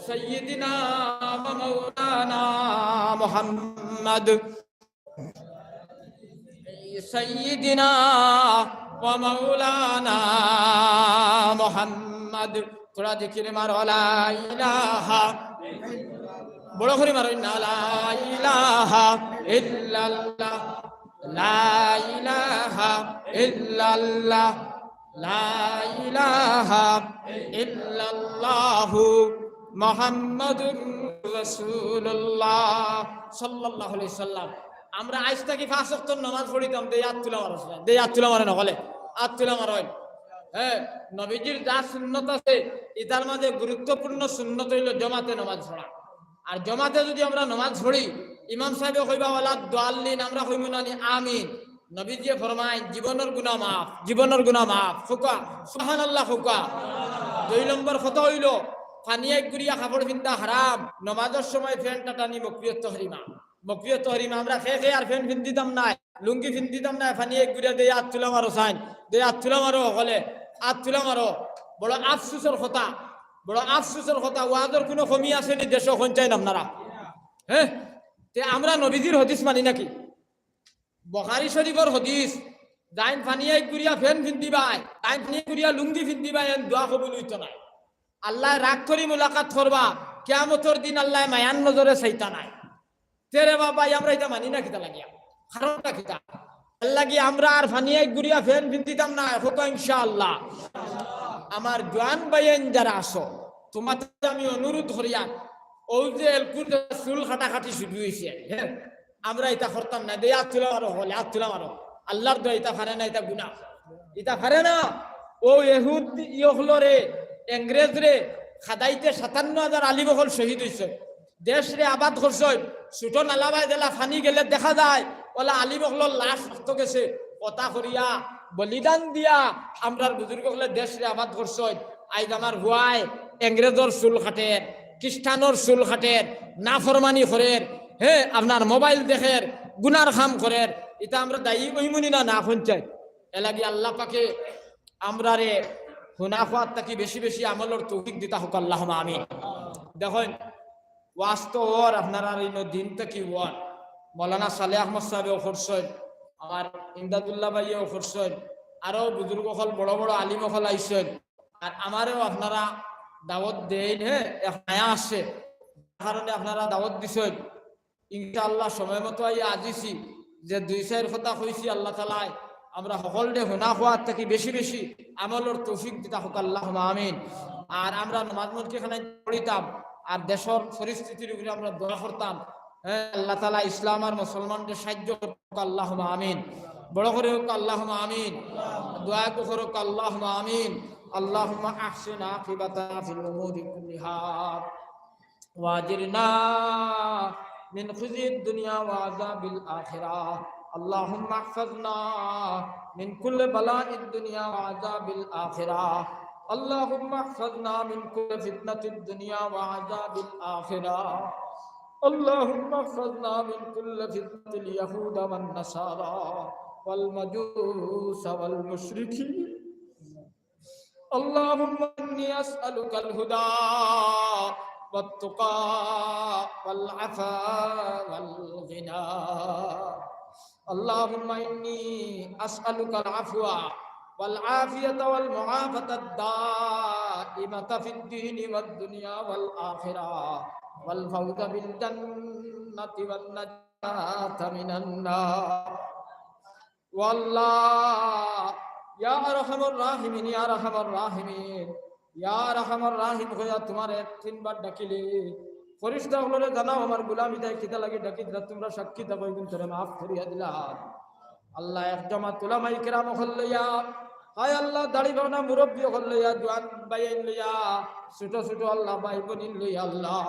সাইয়্যিদিনা ওয়া মাওলানা মুহাম্মদ, সাইয়্যিদিনা ওয়া মাওলানা মুহাম্মদ। থুড়া জিকির মারো, লা ইলাহা, বড় করি মারো, ইন্না লা ইলাহা ইল্লাল্লাহ, লা ইলাহা ইল্লাল্লাহ, লা ইলাহা ইল্লাল্লাহু মুহাম্মাদুর রাসূলুল্লাহ সাল্লাল্লাহু আলাইহি সাল্লাম। আমরা আইজ থাকি পাঁচ ওয়াক্ত নামাজ পড়িতাম, দেই আত তুলা মারো, দেই আত তুলা মারো না অকলে, আত তুলা মারো। হ্যাঁ, নবীজির যা সুন্নত আছে, ইতার মাঝে গুরুত্বপূর্ণ সুন্নত অইলো জমাতে নামাজ পড়া। আর জমাতে যুদি আমরা নামাজ পড়ি, ইমাম সাবে কইবা ওয়ালাদ দাল্লিন, আমরা কইমু নানি আমিন। নবীজিয়ে ফরমাইন, জীবনর গুনা মাফ, জীবনর গুনা মাফ। কউক্কা, সুবহানাল্লাহ কউক্কা। দুই নম্বর কথা অইলো, পানি এক গুড়িয়া কাপড় ফিন্দা হারাম, নামাজর সময় প্যান্ট টাটানি মাকরুহে তাহরিমা, মাকরুহে তাহরিমা। আমরা কে কে আর প্যান্ট ফিন্দিতাম নায়, লুঙ্গি ফিন্দিতাম নায়, পানি এক গুড়িয়া দেই আত তুলা মারো চাইন, দেই আত তুলা মারো অকলে, আত তুলা মারো। বড় আফসুসর কথা, বড় আফসুসর কথা, ওয়াজর কুনু কমি আছে নি দেশো, কইন চাইন আপনারা? হ্যাঁ, তে আমরা নবীজির হাদিস মানি নাকি? বুখারী শরিফর হাদিস, যাইন পানি এক গুড়িয়া প্যান্ট ফিন্দিবায়, যাইন পানি এক গুড়িয়া লুঙ্গি ফিন্দিবায়, এন দোয়া কবুল অইতো নায়। আল্লায় রাগ করি মুলাকাত করবা, কিয়ামতর দিন আল্লায় মায়ার নজরে চাইতা নায়। তে রে বাবা, আমরা ইতা মানি না কিতা লাগিয়া? কারণটা কিতা? এর লাগি আমরা আর পানি এক গুড়িয়া প্যান্ট ফিন্দিতাম নায়, কউক্কা ইনশাআল্লাহ। আমার জোয়ান ভাইয়াইন যারা আছো, তুমারে আমি অনুরোধ করিয়ার, অউ যে এলকুর চুল কাটাকাটি শুরু অইছে, হ্যাঁ, আমরা ইতা করতাম না। দেই আত তুলা মারো অকলে, আত তুলা মারো। আল্লার দোয়া, ইতা পারে না, ইতা গুনা, ইতা পারে না। অউ এহুদি অকলরে, ইংরেজরে খেদাইতে সাতান্ন হাজার আলিম অকল শহীদ অইছে। দেশরে আবাদ করছইন, ছুটো নালাবায় যেলা পানি গেলে দেখা যায়, অলা আলিম অকলর লাশ রক্ত গেছে, কথা করিয়া, বলিদান দিয়া, আমরার বুজুর্গ অকলে দেশরে আবাদ করছইন। আইজ আমার পুয়ায় ইংরেজর চুল কাটের, খ্রিস্টানর চুল কাটের, নাফরমানি করের, হে, আপনার মোবাইল দেখের, গুনার কাম করের, ইতা আমরা দায়ী অইমু নি না, না কইন চাইন? এর লাগি আল্লাহ পাকে আমরারে হুনা কওয়াত থাকি বেশি বেশি আমলর তৌফিক দিতা হউক, আল্লাহুম্মা আমিন। দেখইন, ওয়াজ তো অর, আপনারার ইনো দিন থাকি অর। মৌলানা সালেহ আহমদ সাহেবেও করছইন, আমার ইমদাদুল্লাহ ভাইয়েও করছইন, আরো বুজুর্গ অকল, বড় বড় আলিম অকল আইছইন। আর আমারেও আপনারা দাওয়াত দেইন, হে, এক মায়া আছে, কারণে আপনারা দাওয়াত দিছইন। ইনশাআল্লাহ সময় মতো আইয়া আজিছি, যে দুই চাইর কথা কইছি, আল্লাহ তাআলায় আমরা হকলরে হুনা কওয়াত থাকি বেশি বেশি আমলর তৌফিক দিতা হউক, আল্লাহুম্মা আমিন। আর আমরা নমাজ মসজিদ খানাত পড়িতাম, আর দেশর পরিস্থিতির উপরে আমরা দোয়া করতাম, হে আল্লাহ তাআলা ইসলাম আর মুসলমানরে সাহায্য করউক, আল্লাহুম্মা আমিন। বড় করি কউক, আল্লাহুম্মা আমিন। দোয়া করউক, আল্লাহুম্মা আমিন। اللهم أحسن عاقبتنا في الأمور كلها وأجرنا من خزي الدنيا وعذاب الآخرة. اللهم احفظنا من كل بلاء الدنيا وعذاب الآخرة. اللهم احفظنا من كل فتنة الدنيا وعذاب الآخرة. اللهم احفظنا من كل فتنة اليهود والنصارى والمجوس والمشركين. اللهم إني أسألك الهدى والتقى والعفا والغنى. اللهم إني أسألك العفو والعافية والمعافاة الدائمة في الدين والدنيا والآخرة والفوز بالجنة والنجاة من النار. ও আল্লাহ, ইয়া আরহামার রাহিমিন, ইয়া আরহামার রাহিমিন, ইয়া আরহামার রাহিম কইয়া তুমারে তিনবার ডাকিলে, ফিরিস্তা অকলরে জানাও, আমার গুলাম ইতায় কিতা লাগি ডাকিতরা, তুমরা সাক্ষী থাকো, এগুন তারে মাফ করিয়া দিলাম। আল্লাহ, এক জমাত উলামায়ে কেরাম অকল লইয়া, হায় আল্লাহ, দাড়ি বানা মুরব্বি অকল লইয়া, জোয়ান ভাইয়াইন লইয়া, ছোট ছোট আল্লাহ ভাই বইন লইয়া, আল্লাহ,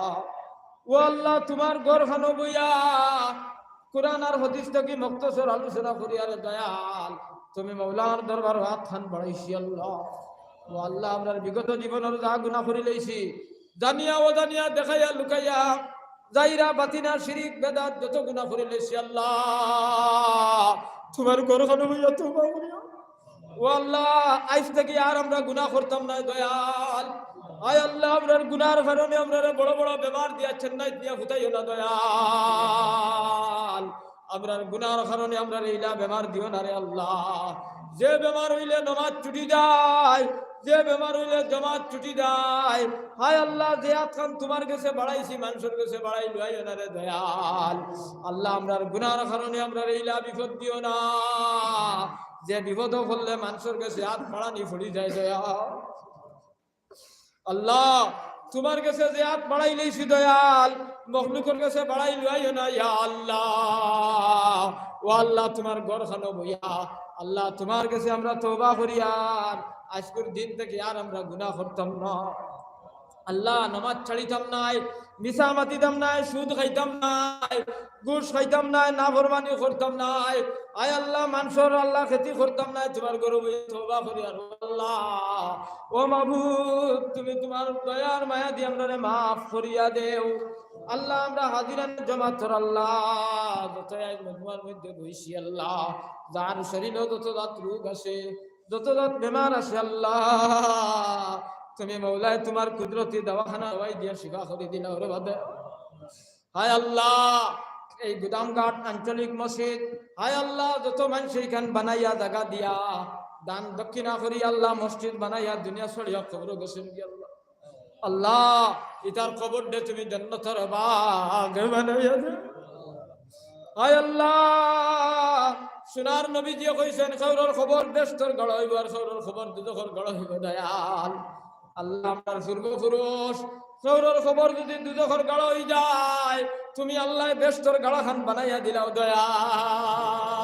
ও আল্লাহ, তুমার ঘরখানো বইয়া কোরআন আর হাদিস থাকি মুখতসর আলোচনা করিয়ারে দয়াল, তুমি মৌলার দরবারো আতখান বাড়াইছি আল্লাহ। ও আল্লাহ, আমরার বিগত জীবনর যা গুনা করিলাইছি, জানিয়া অজানিয়া, দেখাইয়া লুকাইয়া, জাহিরা বাতিনা, শিরিক বেদাত যত গুনা করিলাইছি আল্লাহ, তুমার ঘরখানো বইয়া তওবা করিয়া ও আল্লাহ, আইজ থাকি আর আমরা গুনা করতাম না দয়াল। আয় আল্লাহ, আমরার গুনার কারণে আমরারে বড় বড় বেমার দিয়া চেন্নাইত নিয়া ফুতাইও না দয়াল। আমরার গুনার কারণে আমরারে ইলা বেমার দিও না রে আল্লাহ। যে বেমার অইলে নমাজ ছুটি যায়, যে বেমার অইলে জমাত ছুটি যায়, হায় আল্লাহ, যে আতখান তুমার গেছে বাড়াইছি, মানষর গেছে বাড়াই লুয়াইও না রে দয়াল। আল্লাহ, আমরার গুনার কারণে আমরারে ইলা বিপদ দিও না। যে বিপদো পড়লে মানষর গেছে আত বাড়ানি পড়ি যায় দয়াল। আল্লাহ, তুমার গেছে যে আত বাড়াইলাইছি দয়াল, মখলুকর গেছে বাড়াই লুয়াইও না, ইয়া আল্লাহ। ও আল্লাহ, তুমার ঘরখানো বইয়া, আল্লাহ, তুমার গেছে আমরা তওবা করিয়ার, আইজকুর দিন থাকি আর আমরা গুনা করতাম না। আল্লাহ, নমাজ ছাড়িতাম নায়, মিছা মাতিতাম নায়, সুদ খাইতাম নায়, ঘুষ খাইতাম নায়, নাফরমানি করতাম নায়। আয় আল্লাহ, মানষর আল্লাহ খেতি করতাম নায়, তুমার ঘরো বইয়া তওবা করিয়ার আল্লাহ। ও মাবুদ, তুমি তুমার দয়ার মায়া দিয়া আমরারে মাফ করিয়া দেও। আল্লাহ, আমরা হাজিরান জমাতর আল্লাহ, যত আইজ মজমার মধ্যে বইছি আল্লাহ, যার শরীরো যত জাত রোগ আছে, যত জাত বেমার আছে আল্লাহ, তুমি মৌলায় তুমার কুদরতি দাওয়াখানা দাওয়াই দিয়া শিফা করি দিলাও রে বাদে। হায় আল্লাহ, এই গুদামঘাট আঞ্চলিক মসজিদ, হায় আল্লাহ, যত মানষে ইখান বানাইয়া জাগা দিয়া দান দক্ষিণা করি আল্লাহ, মসজিদ বানাইয়া দুনিয়া ছাড়িয়া কবরো গেছইন গি আল্লাহ। আল্লাহ, ইতার কবররে তুমি জান্নাতর বাগ বানাইয়া দেও। হায় আল্লাহ, সোনার নবীজিয়ে কইছইন, কেউরর কবর বেহেস্তর গাড়া অইবো, আর কেউরর কবর দুজখর গাড়া অইবো দয়াল। আল্লাহ, আমরার পূর্বপুরুষ, কেউরর কবর যুদি দুজখর গাড়া অই যায়, তুমি আল্লাহ বেহেস্তর গাড়াখান বানাইয়া দিলাও দয়াল।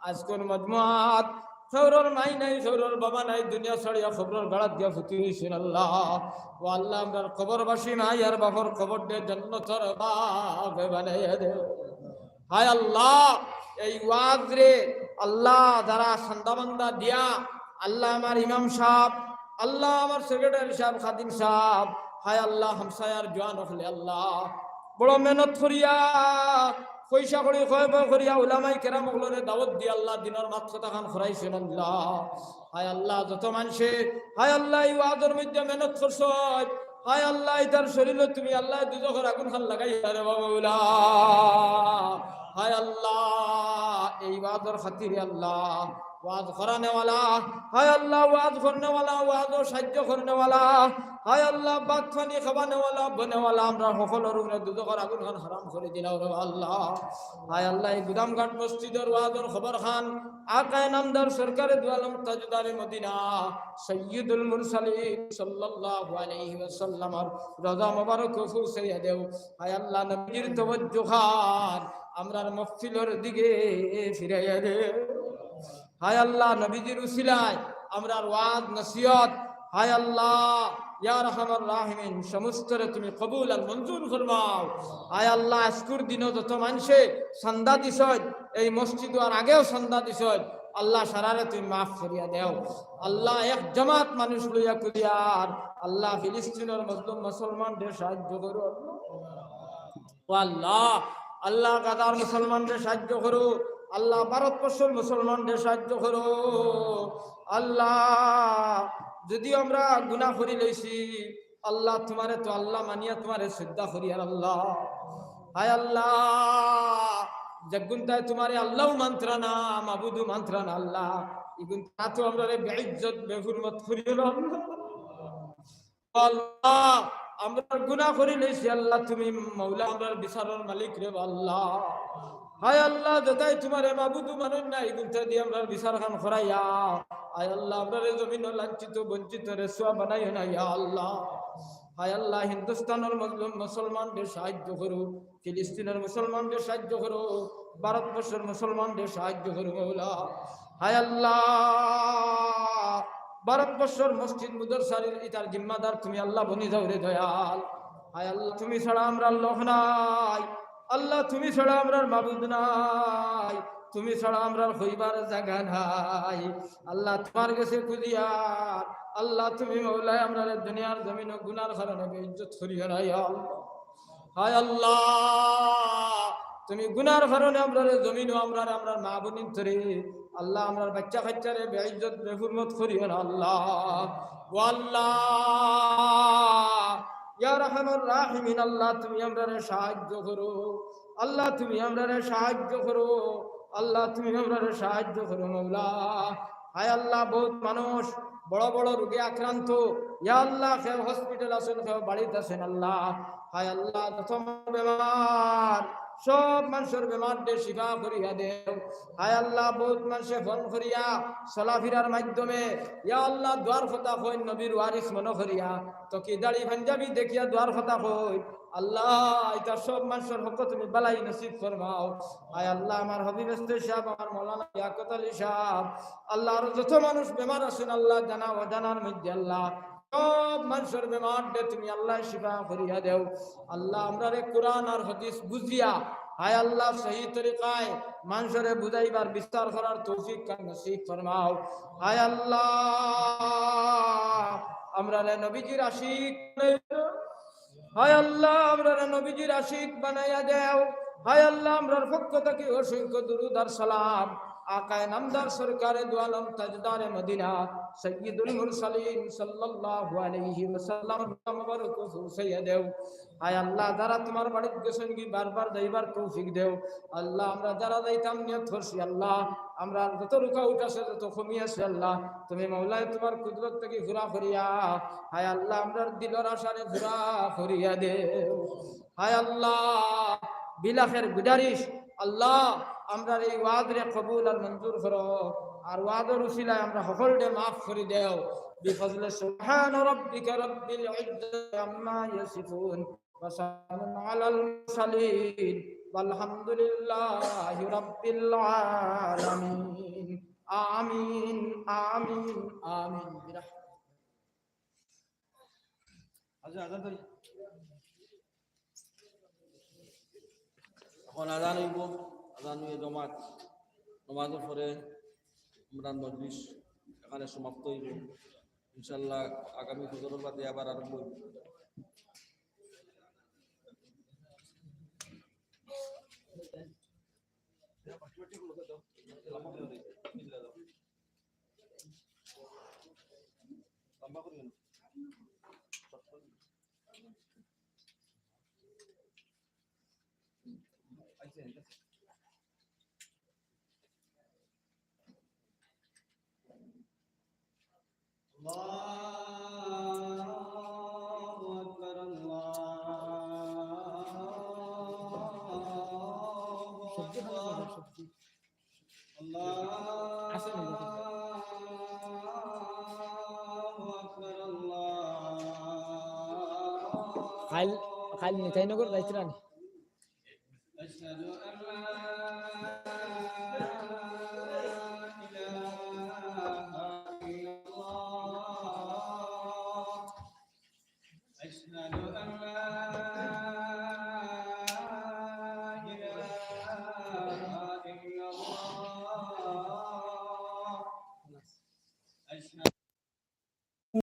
আইজকুর মজমাত কেউরর মাই নাই, কেউরর বাবা নাই, দুনিয়া ছাড়িয়া কবরর গাড়াত গিয়া ফুতি অইছইন আল্লাহ। ও আল্লাহ, আমরার কবরবাসী মাই আর বাফর কবররে জান্নাতর বাগ বানাইয়া দেও। হায় আল্লাহ, এই ওয়াজরে আল্লাহ, যারা চান্দা-বান্দা দিয়া, আল্লাহ, আমার ইমাম সাব, আল্লাহ, আমার সেক্রেটারি সাব, খাদিম সাব, হায় আল্লাহ, হামসায়ার জোয়ান অকলে আল্লাহ, বড় মেহনত করিয়া, পয়সা কড়ি খয় বয় করিয়া, উলামায়ে কেরাম অকলরে দাওয়াত দিয়া আল্লাহ, দিনর মাত কথাখান করাইছইন আল্লাহ। হায় আল্লাহ, যত মানষে, হায় আল্লাহ, এই ওয়াজর মধ্যে মেহনত করছইন, হায় আল্লাহ, ইতার শরীরো তুমি আল্লাহ দুজখর আগুনখান লাগাইয়া রে বাবা মৌলা। হায় আল্লাহ, এই ওয়াজর খাতিরে আল্লাহ, ওয়াজ করানেওয়ালা, হায় আল্লাহ, ওয়াজ করনেওয়ালা, ওয়াজো সাহায্য করনেওয়ালা, হায় আল্লাহ, ভাত পানি খাওয়ানেওয়ালা, বনেওয়ালা, আমরার হকলর উপরে দুজখর আগুনখান হারাম করি দিলাও রে আল্লাহ। হায় আল্লাহ, এই গুদামঘাট মসজিদর ওয়াজর খবরখান আকায়ে নামদার সরকারে দু আলম তাজদারে মদিনা সৈয়দুল মুরসালিন সাল্লাল্লাহু আলাইহি ওয়াসাল্লামর রওজা মোবারকো পৌঁছাইয়া দেও। হায় আল্লাহ, নবীজির তওয়াজ্জুখান আমরার মহফিলর দিকে ফিরাইয়া দেও। হায় আল্লাহ, নবীজির উসিলায় আমরার ওয়াজ নসিহত, হায় আল্লাহ, ইয়া আরহামার রাহিমিন, সমস্তরে তুমি কবুল আর মঞ্জুর ফরমাও। হায় আল্লাহ, আইজকুর দিনও যত মানষে চান্দা দিছইন, এই মসজিদো আর আগেও চান্দা দিছইন, আল্লাহ, সারারে তুমি মাফ করিয়া দেও। আল্লাহ, এক জমাত মানুষ লইয়া কুলিয়ার, আল্লাহ, ফিলিস্তিনর মজলুম মুসলমানরে সাহায্য করো। ও আল্লাহ, আল্লাহ গাজার মুসলমানরে সাহায্য করো, আল্লাহ ভারতবর্ষর মুসলমানরে সাহায্য করো। আল্লাহ, যদিও আমরা গুনাহ করি লইছি, আল্লাহ তুমারে তো আল্লাহ মানিয়া তুমারে শ্রদ্ধা করি আর আল্লাহ। হায় আল্লাহ, যেগুনতায় তুমারে আল্লাহও মানতরা না, মাবুদও মানতরা না আল্লাহ, ইগুনতা তো আমরারে বেইজ্জত বেহুরমত করিও না আল্লাহ। আল্লাহ, আমরা গুনাহ করি লইছি আল্লাহ, তুমি মৌলা আমরার বিচারর মালিক রে আল্লাহ। হায় আল্লাহ, যেতায় তুমারে মাবুদও মানইন না, ইগুনতা দি আমরার বিচারখান করাইয়া, আয় আল্লাহ, আমরারে জমিনো লাঞ্ছিত বঞ্চিত রেসুয়া বানাইও না ইয়া আল্লাহ। হায় আল্লাহ, হিন্দুস্তানর মজলুম মুসলমানরে সাহায্য করো, ফিলিস্তিনর মুসলমানরে সাহায্য করো, ভারতবর্ষর মুসলমানরে সাহায্য করো মৌলা। হায় আল্লাহ, ভারতবর্ষর মসজিদ মাদ্রাসার ইতার জিম্মাদার তুমি আল্লাহ বনি যাও রে দয়াল। হায় আল্লাহ, তুমি ছাড়া আমরার লোক নাই, আল্লাহ তুমি ছাড়া আমরার মাবুদ নাই, তুমি ছাড়া আমরার কইবার জাগা নাই। আল্লাহ তুমার গেছে খুজিয়ার, আল্লাহ তুমি মৌলায় আমরারে দুনিয়ার জমিনো গুনার কারণে বেইজ্জত করিও না ইয়া আল্লাহ। হায় আল্লাহ, তুমি গুনার কারণে আমরারে জমিনো আমরারে আমরার মা বইনতরে, আল্লাহ আমরার বাইচ্চা কাইচ্চারে বেইজ্জত বেহুরমত করিও না আল্লাহ। ও আল্লাহ, ইয়া আরহামার রাহিমিন, আল্লাহ তুমি আমরারে সাহায্য করো, আল্লাহ তুমি আমরারে সাহায্য করো, আল্লাহ তুমি আমরারে সাহায্য করো মৌলা। হায় আল্লাহ, বউত মানুষ বড় বড় রোগে আক্রান্ত। ইয়া আল্লাহ, কেউ হসপিটাল আছইন, কেউ বাড়িত আছইন আল্লাহ। হায় আল্লাহ, যত বেমার, সব মানষর বেমাররে শিফা করিয়া দেও। হায় আল্লাহ, বউত মানষে ফোন করিয়া চলাফিরার মাধ্যমে, ইয়া আল্লাহ, দোয়ার কথা কইন, নবীর ওয়ারিস মনো করিয়া, টুপি দাড়ি পাঞ্জাবি দেখিয়া দোয়ার কথা কইন। আল্লাহ, ইতা সব মানষর হকো তুমি বালাই নসিব ফরমাও। হায় আল্লাহ, আমার হবিব এস্তেশি সাব, আমার মৌলানা লিয়াকত আলী সাব, আল্লাহ, আরো যত মানুষ বেমার আছইন আল্লাহ, জানা অজানার মধ্যে আল্লাহ, সব মানষর বেমাররে তুমি আল্লাহ শিফা করিয়া দেও। আল্লাহ, আমরারে কোরআন আর হাদিস বুঝিয়া, হায় আল্লাহ, সহি তরিকায় মানষরে বুঝাইবার বিস্তার করার তৌফিক খান নসিব ফরমাও। হায় আল্লাহ, আমরারে নবীজির আশিক বানাইয়া দেও। হায় আল্লাহ, আমরারে নবীজির আশিক বানাইয়া দেও। হায় আল্লাহ, আমরার পক্ষ থাকি অসংখ্য দুরুদ আর সালাম আকায়ে নামদার সরকারে দু আলম তাজদারে মদিনা সাইয়্যিদুল মুরসালিন সাল্লাল্লাহু আলাইহি ওয়াসাল্লাম মুবারক পৌঁছাইয়া দেও। হায় আল্লাহ, যারা তুমার বাড়িত গেছইনগি বারবার যাইবার তৌফিক দেও। আল্লাহ, আমরা যারা যাইতাম নিয়ত করছি আল্লাহ, আমরার যত রুকাউট আছে, যত কমি আছে আল্লাহ, তুমি মৌলায় তুমার কুদরত থাকি পুরা করিয়া, হায় আল্লাহ, আমরার দিলর আশারে পুরা করিয়া দেও। হায় আল্লাহ, বিলাখের গুজারিশ, আল্লাহ, আমরার এই ওয়াজরে কবুল আর মঞ্জুর করো, আর ওয়াজর উসিলায় আমরা হকলরে মাফ করি দেও। বিফজলে সুবহান রাব্বিকা রাব্বিল ইজ্জাতি আম্মা ইয়াসিফুন, ওয়া সালামুন আলাল মুরসালিন, ওয়ালহামদুলিল্লাহি রাব্বিল আলামিন। আমিন, আমিন, আমিন। আচ্ছা, আজান তো, এখন আজান অইবো, আজান অইয়া জমাত, নমাজর পরে আমরার মজলিস এখানে সমাপ্ত অইবো। ইনশাআল্লাহ, আগামী ফজরর বাদে আবার আরম্ভ অইবো। الله أكبر، الله أكبر، الله أكبر، الله أكبر। কাইল, কাইল নিতাইনগর যাইতরা নি? أشهد أن لا